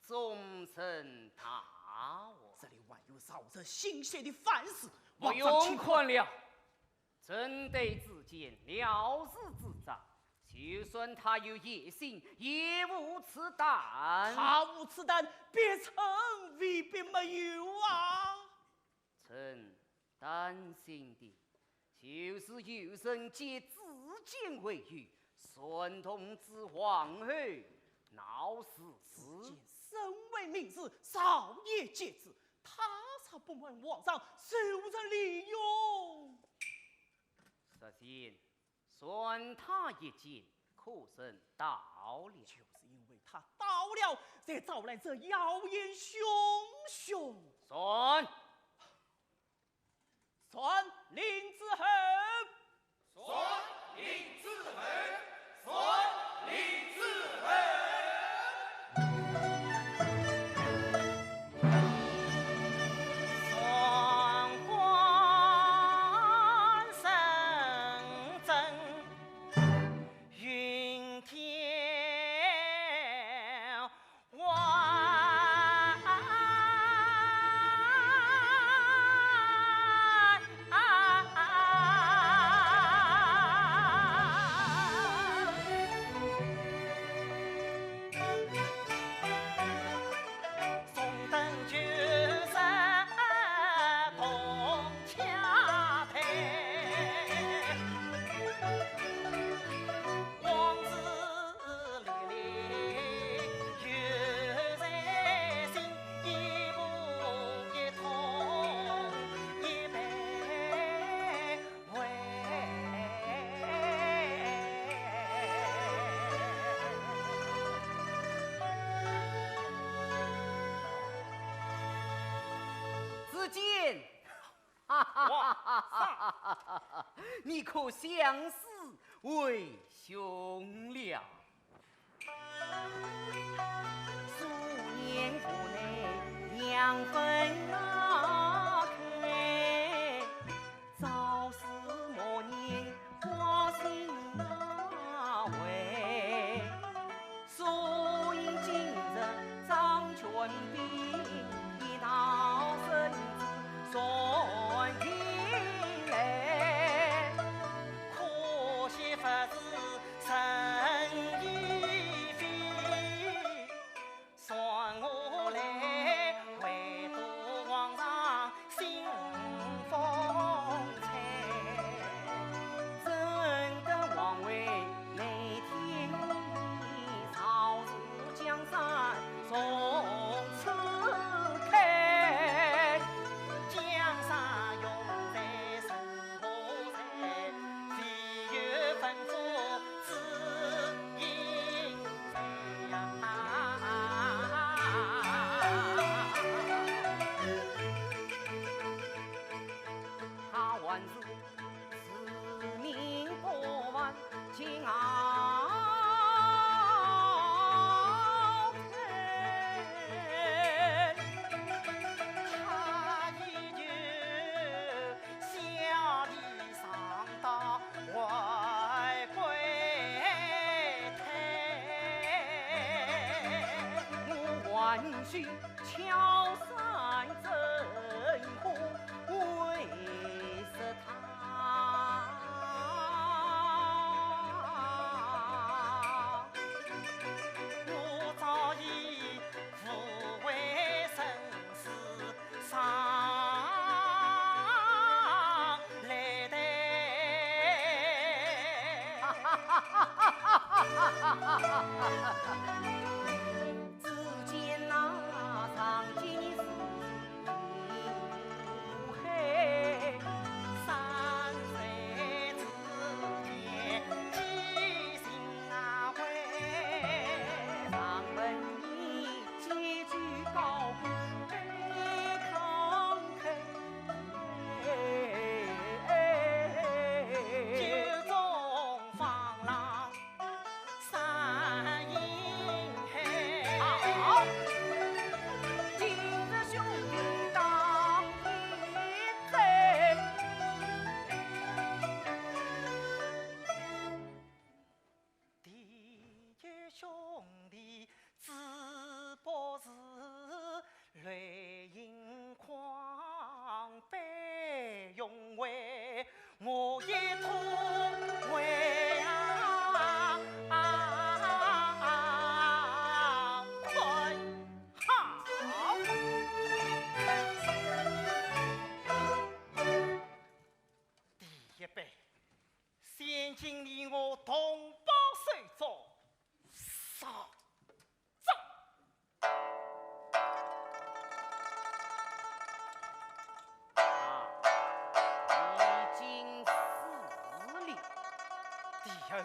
众臣大王。这里还有朝臣心系的范氏，不用看了，朕对子建料事之章，就算他有野心，也无此胆。他无此胆，别臣未必没有啊。 臣担心的，就是有人借子建为由，串通子皇后闹事。子建身为明师，朝野皆知，他才不问皇上受人利用。实情，算他一箭，可曾到了？就是因为他到了，才招来这妖言汹汹。算。 传令诸侯。传令诸侯。传令诸侯。上官认真，云天 子建，哈哈哈哈哈！你可降死为兄了？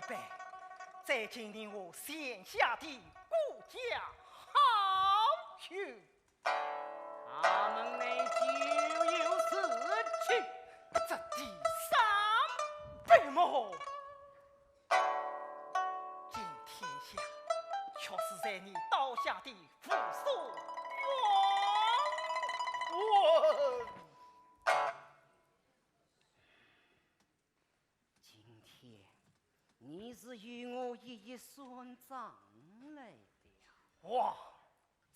拜，再请你我泉下的顾家好友。他们乃旧友四亲，这第三辈么？ 今天下却是在你刀下的父孙亡魂。今天你是与我一一算账来的呀。王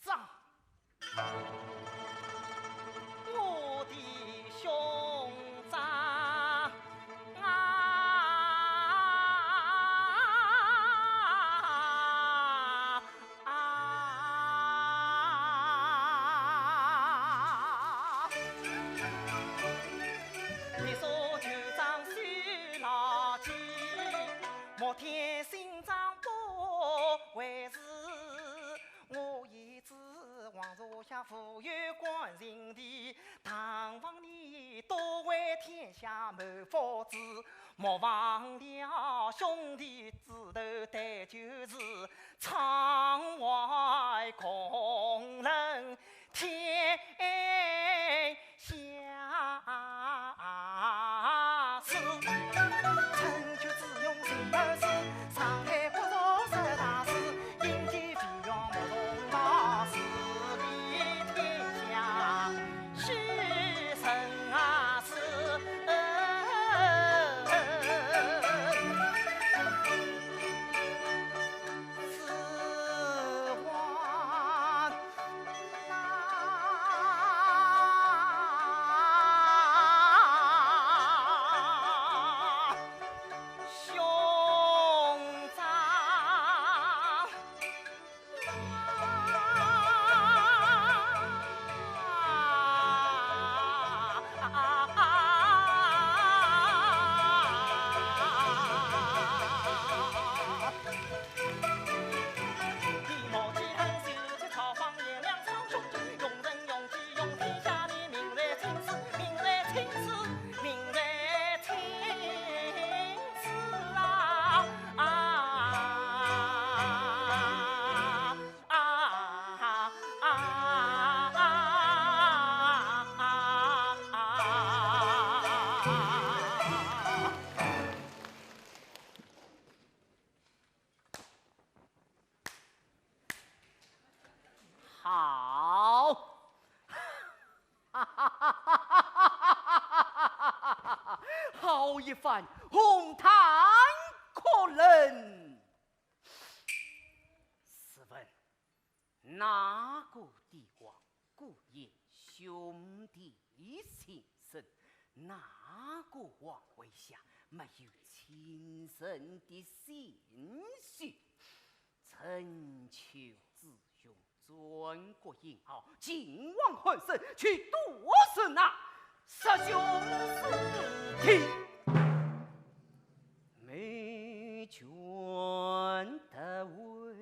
张，我的兄长啊，啊，你说旧账收牢记，莫添新账不为是。 我也知王座下富有官人的，堂房里多为天下谋福子，莫忘了兄弟子头，但就是窗外共人天 下事。成就子用人二字，上海国祚十大事，应接费用莫重大，治理天下是人啊事。 好，好一番哄堂客人。试问，哪个帝王顾忌兄弟情深？哪个皇位下没有亲人的心血？ 春秋之雄专诸侯，靖王汉室，去多是那杀兄弑弟，没权得位。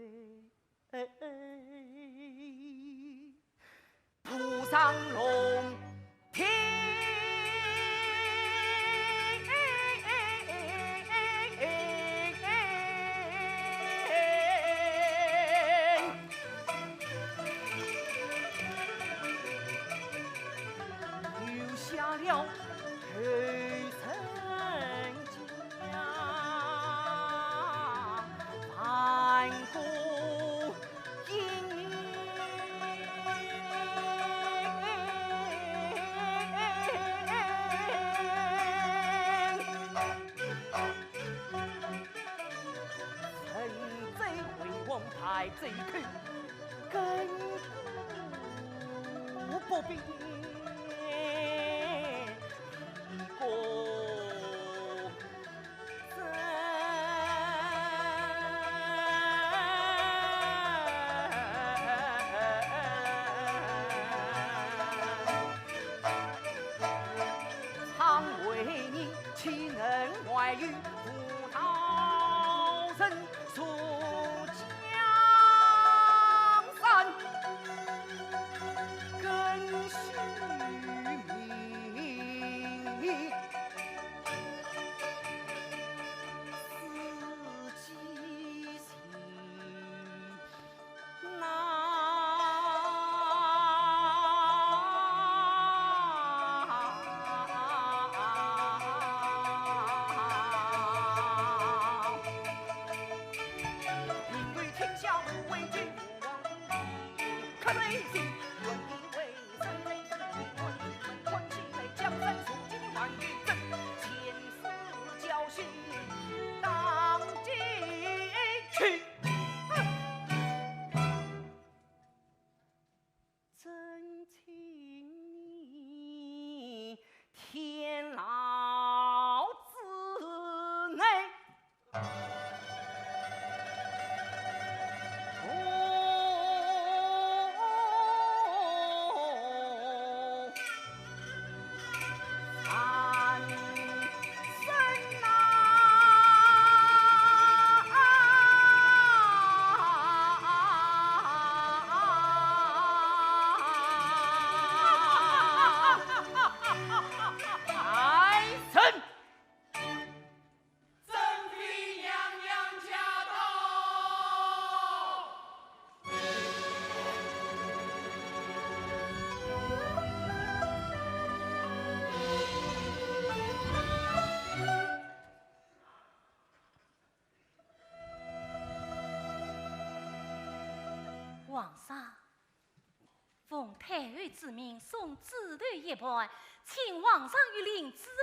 皇上，奉太后之命送紫头一盘，请皇上御令之后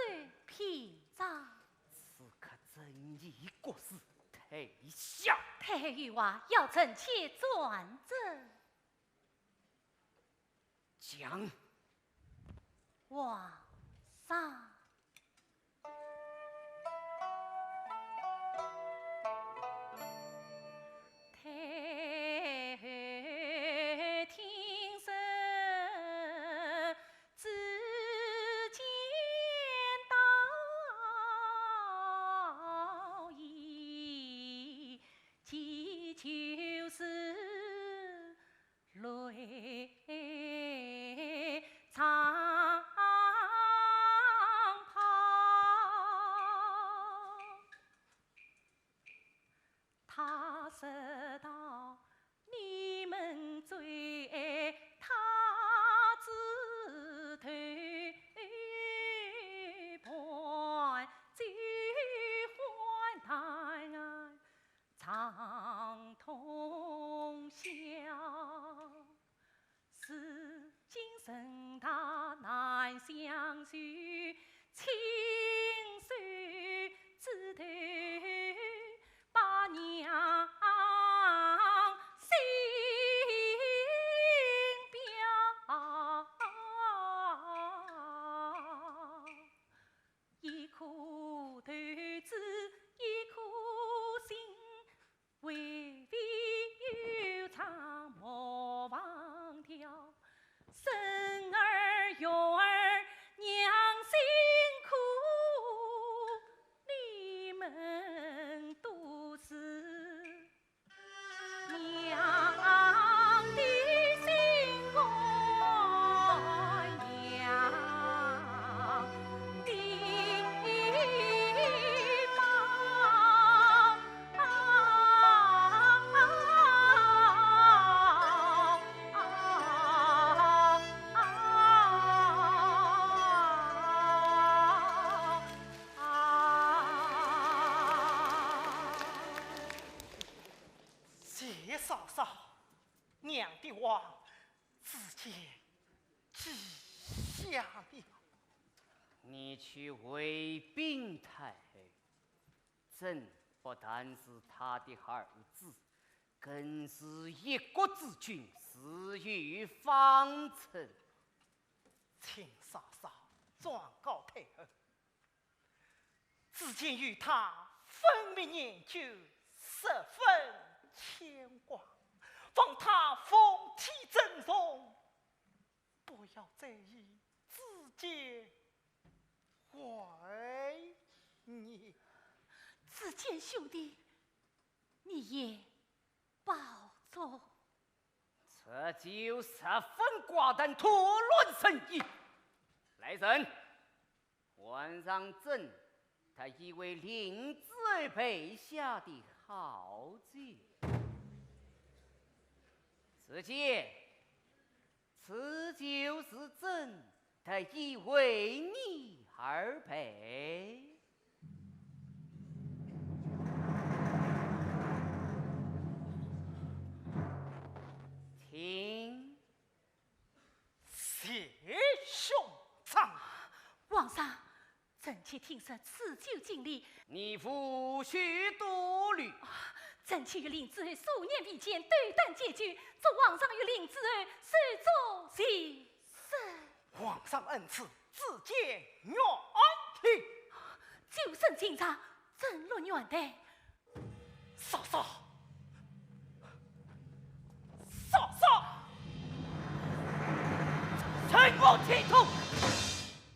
品尝。此刻朕意国事，退下。太后有话，要臣妾转奏。讲。皇上。 太后听说，子建到矣，其就是 雷长炮。他说道：你们最爱他紫头盘，最欢谈 长通宵。如今人大难相聚，亲手指头把娘心表。 一颗豆子一颗心，为非有常莫忘掉。孙儿女儿娘辛苦，你们都是 娘的心肝，娘的宝。啊！ 谢嫂嫂，娘的话，子建记下了。你去回禀太后，朕不但是她的儿子，更是一国之君，自有方寸。请嫂嫂转告太后， 子建与她分明念旧，十分牵挂，望她凤体珍重，不要再与子建怀念。子建兄弟，你也保重。这酒十分寡淡，徒乱成意。来人， 还上朕特意为令子儿备下的好酒。子建，此酒是朕特意为你而备。请。 谢兄长。皇上，臣妾听说此酒敬礼，你无需多虑。臣妾与令子儿素年未见，斗胆解酒，祝皇上与令子儿寿终正寝。皇上恩赐，子建愿礼。酒甚敬上， 朕乐元旦。嫂嫂，嫂嫂，随我前通。 子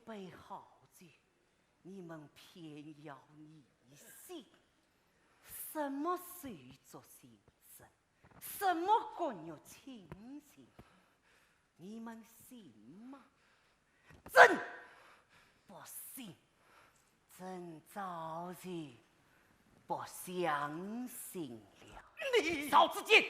杯好酒，你们偏要疑心。什么手足情深，什么骨肉亲情，你们信吗？朕不信。 朕早就不相信了。你，曹子建，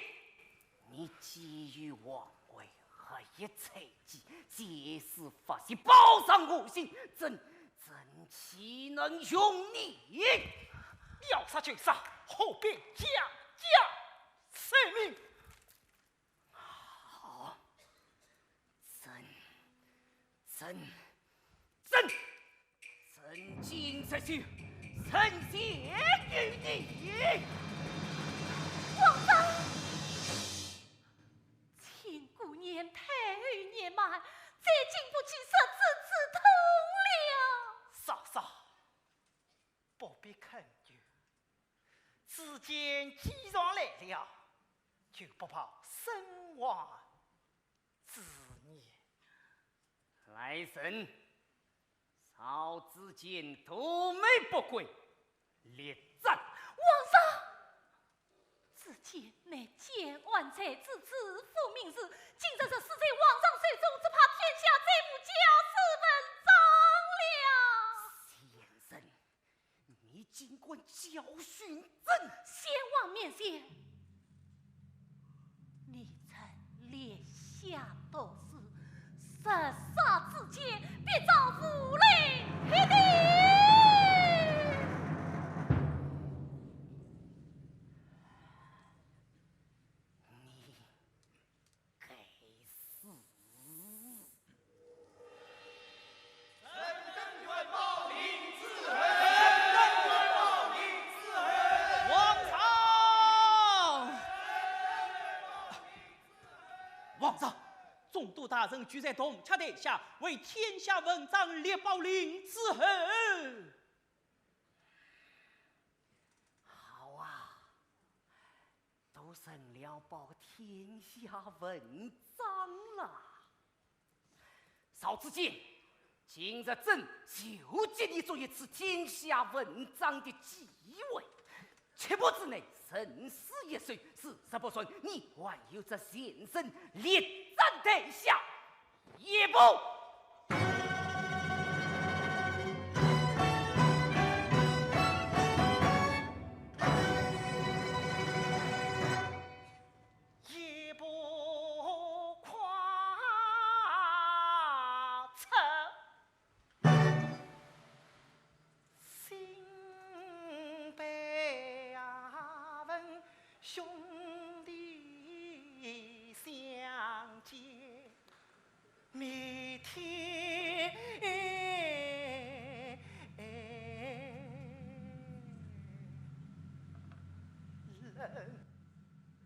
你觊觎皇位，恶意猜忌，借势发泄，报上我心，朕，朕岂能容你？要杀就杀，何必将将就木？好，朕，朕，朕 朕今日就呈现于你。皇上，亲姑年，太后年迈，再经不起日子之痛了。嫂嫂，不必恳求，子建既然来了，就不抱身亡 之念。来人，曹子建夺妹不归，立斩。皇上，子建乃建安太子之父命士，今日若死在皇上手中，只怕天下再无家世文章了。贱人， 你竟敢教训朕！先王面前，你曾立下毒誓，若杀子建，必遭父雷劈顶。你 该死！王上！王上，总督大人聚在铜雀台下，为天下文章立宝令之后。好啊， 都成了报天下文章了。曹子建，今日朕就给你做一次天下文章的机会，七步之内生死一手，事实不顺，你还有这全身力战台下。 一步，一步跨出。 新辈阿文兄弟相见，眉天冷。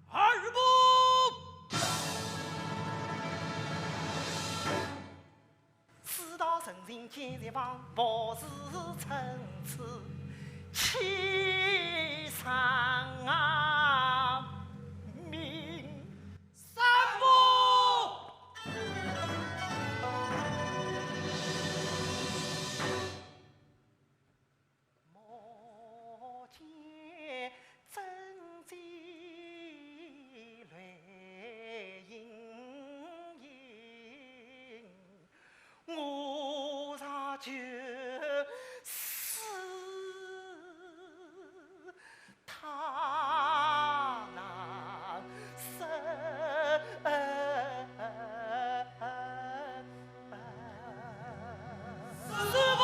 二步。 世道人情见日忘，莫使参差欺上名。三步。 莫见真迹泪盈盈，我若绝死，他难生。 师父！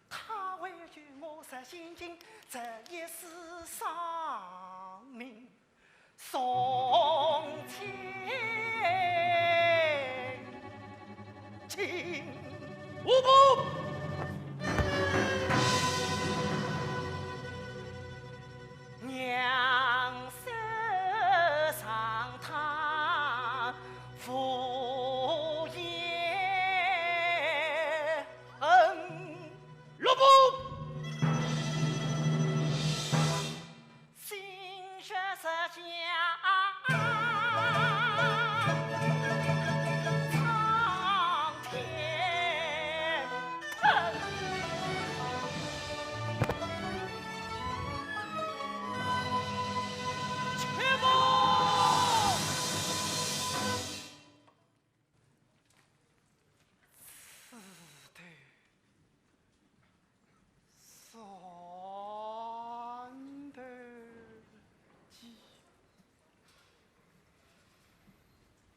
他为救我入仙境，这一世丧命，从前 请。五步。娘身上他无言恨。六步。心血之家。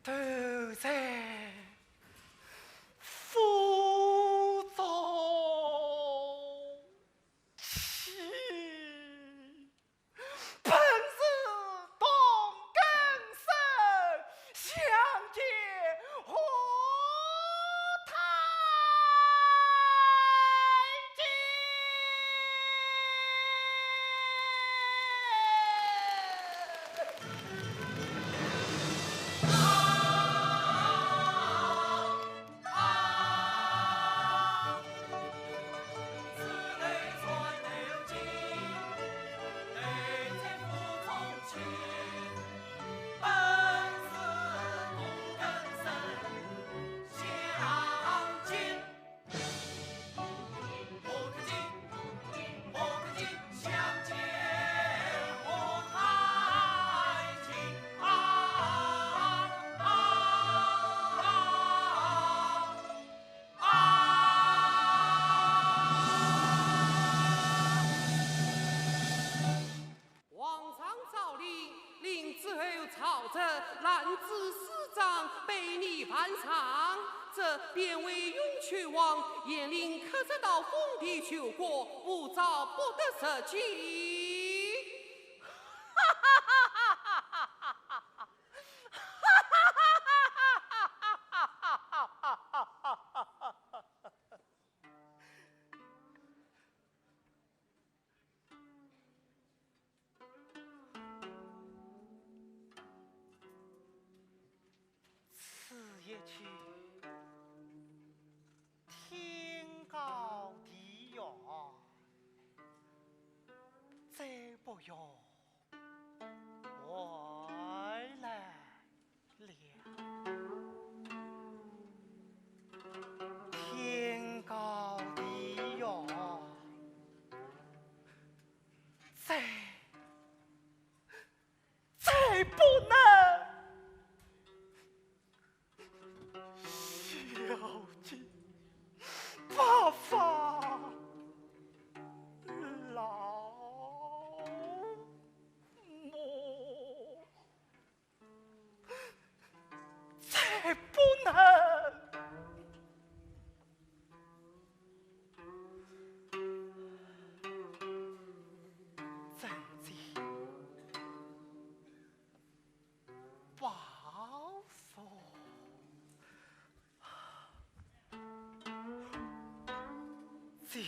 都在府中去。本是同根生，相煎何太急。皇上诏令，令诸侯曹植、兰子、师长备你犯上，这边为雍丘王，严令刻石道封地求国，无诏不得实际。此一去，天高地远，再不要回来了。天高地远，再 再不能孝敬八方老母。 再不能。曾经报复，就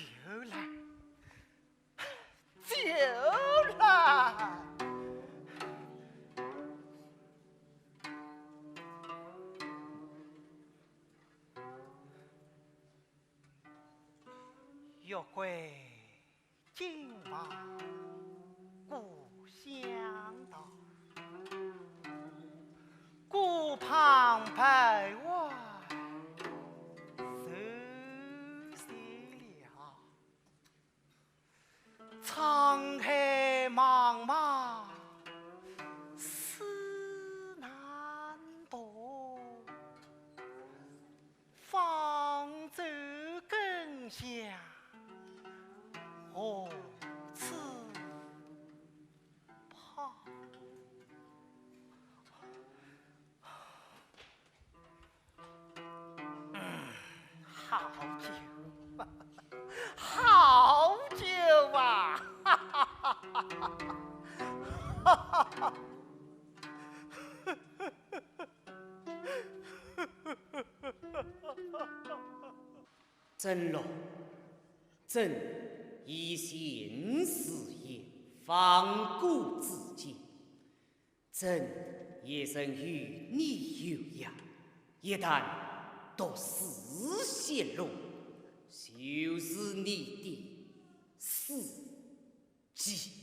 来。 就来。月桂金黄故乡道，古旁白万水西流。 沧海茫茫，水难渡，方舟更向何处抛？ 嗯，好酒啊，好酒啊！曾荣，朕以前誓言，方古至今。 朕也曾与你有约，一旦毒誓泄露，就是你的死期。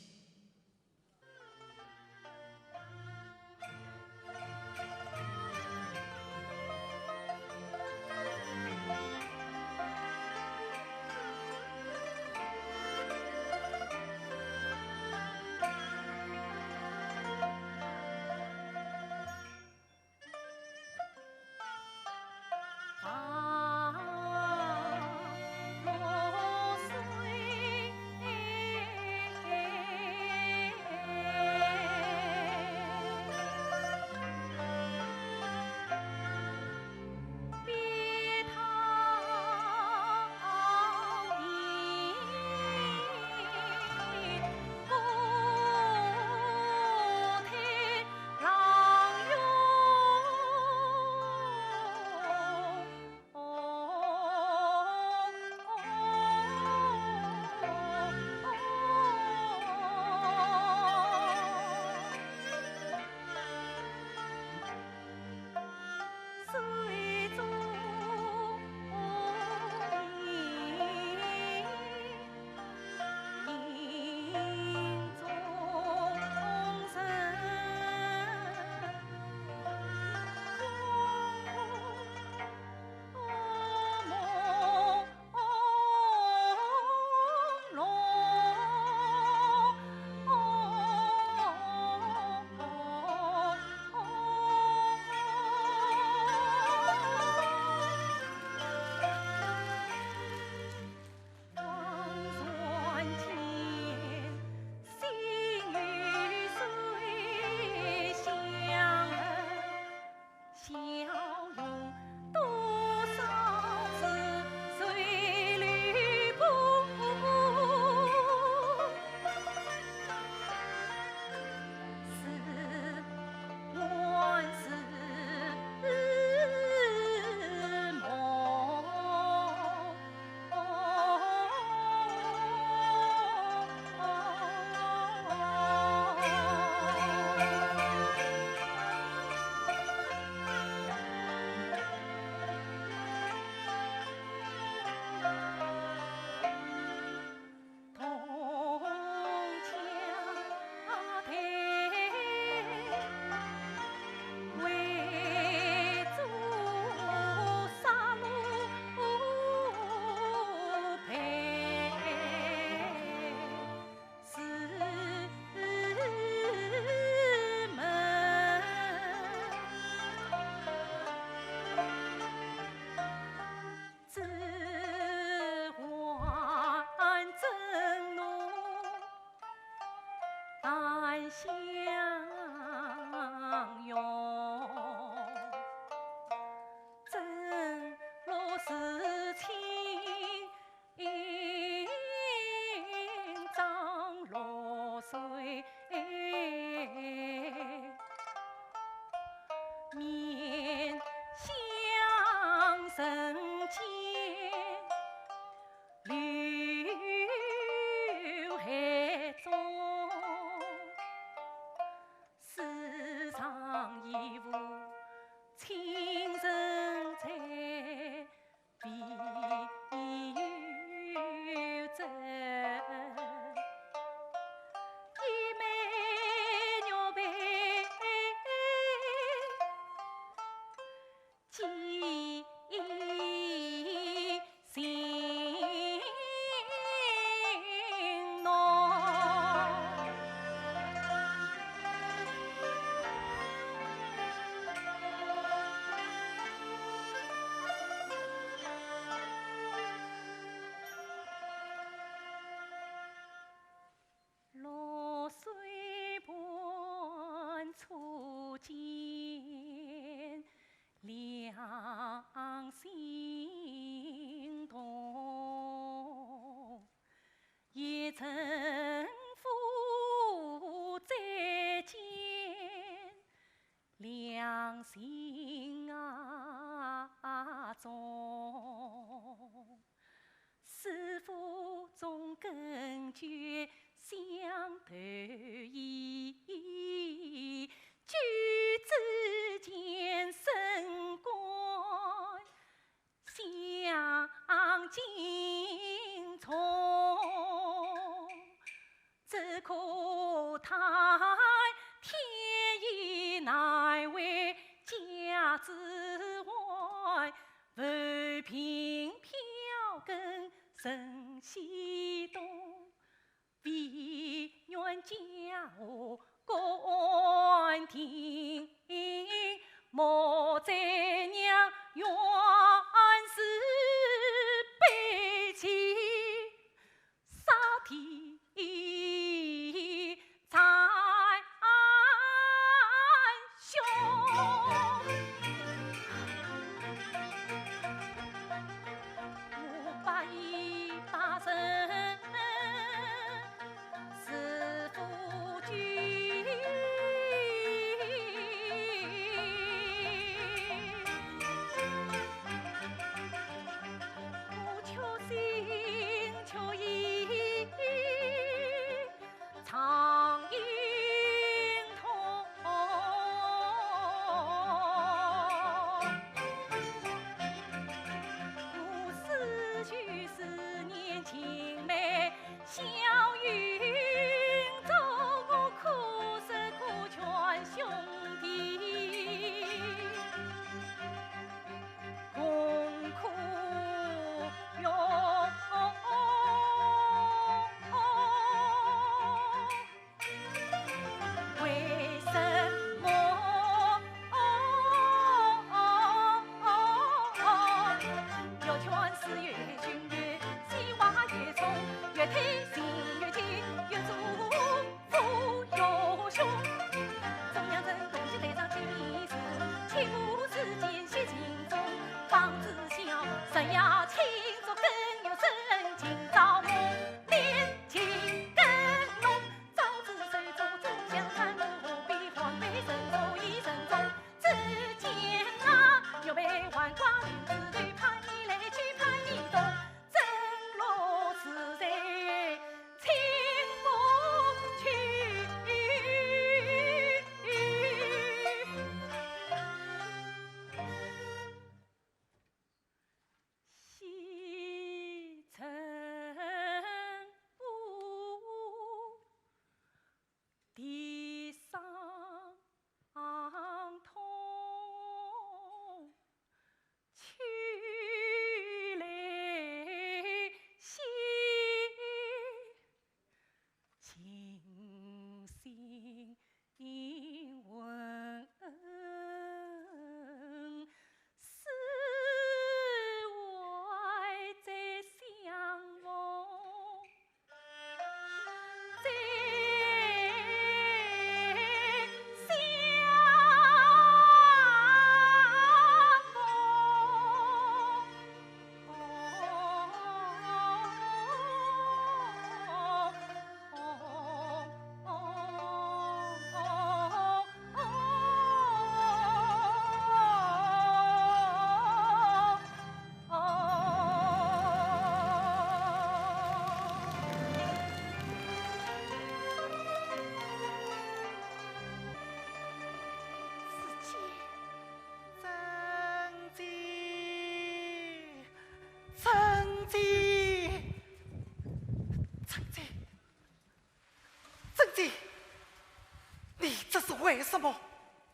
为什么？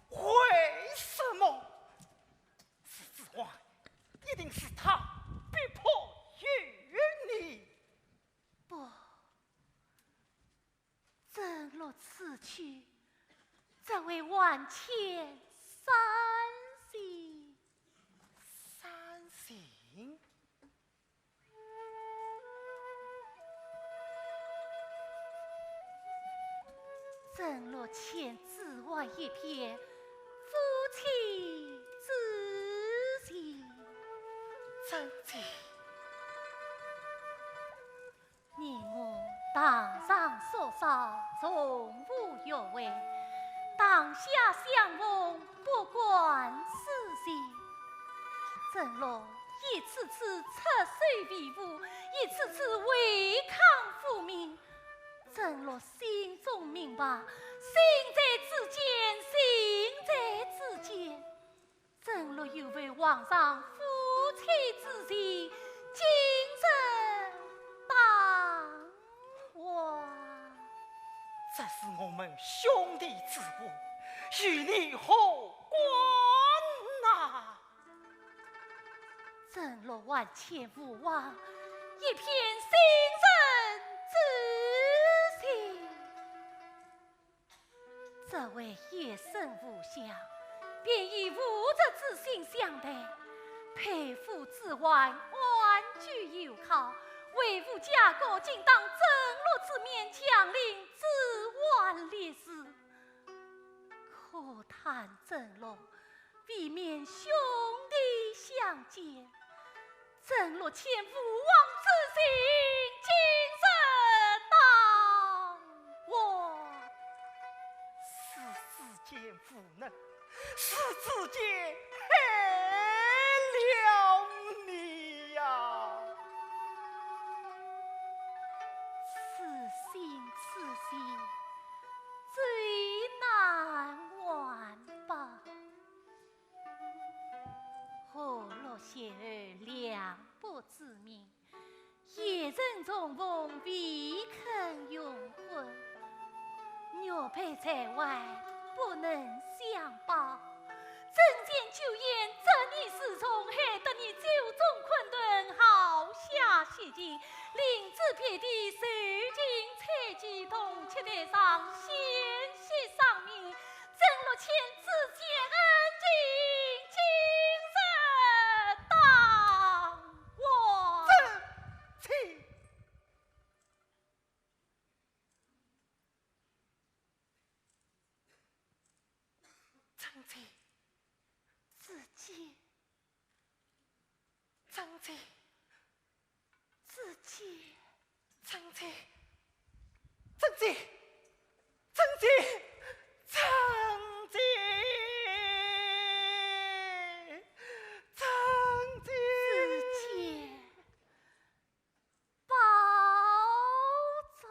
为什么？是子桓，一定是他逼迫于你。不， 甄洛此去，只为万千伤心。伤心？甄洛欠子桓一片夫妻之情。甄姐。 你我堂上宿少，从无约会，当下相逢，不关私情。甄洛一次次出手维护，一次次违抗父命。甄洛心中明白，心在子建，心在子建。 甄洛有违皇上夫妻之情，今日当还。这是我们兄弟之物，与你何关呐？甄洛万千父王，一片心疼之情。 这位一生无相，便以父子之心相待，配夫子桓安居有靠，为父家国尽当甄洛之面，强领子桓立嗣。可叹甄洛 未免兄弟相见，甄洛欠父王之情，今日当还。是子建无能，是子建害了你呀！此心此心，最难还吧。 何洛邂逅梁伯之命，一人重逢未肯永婚。玉佩在怀不能相报，甄氏酒宴折你侍从，害得你酒中困顿，好下血迹，领旨遍地，受尽猜忌，铜雀台上险些丧命。 甄洛欠子建恩情，今日当还。甄姐，甄姐，子建。 甄姐，子建。甄姐，甄姐，甄姐，甄姐，甄姐。子建，保重。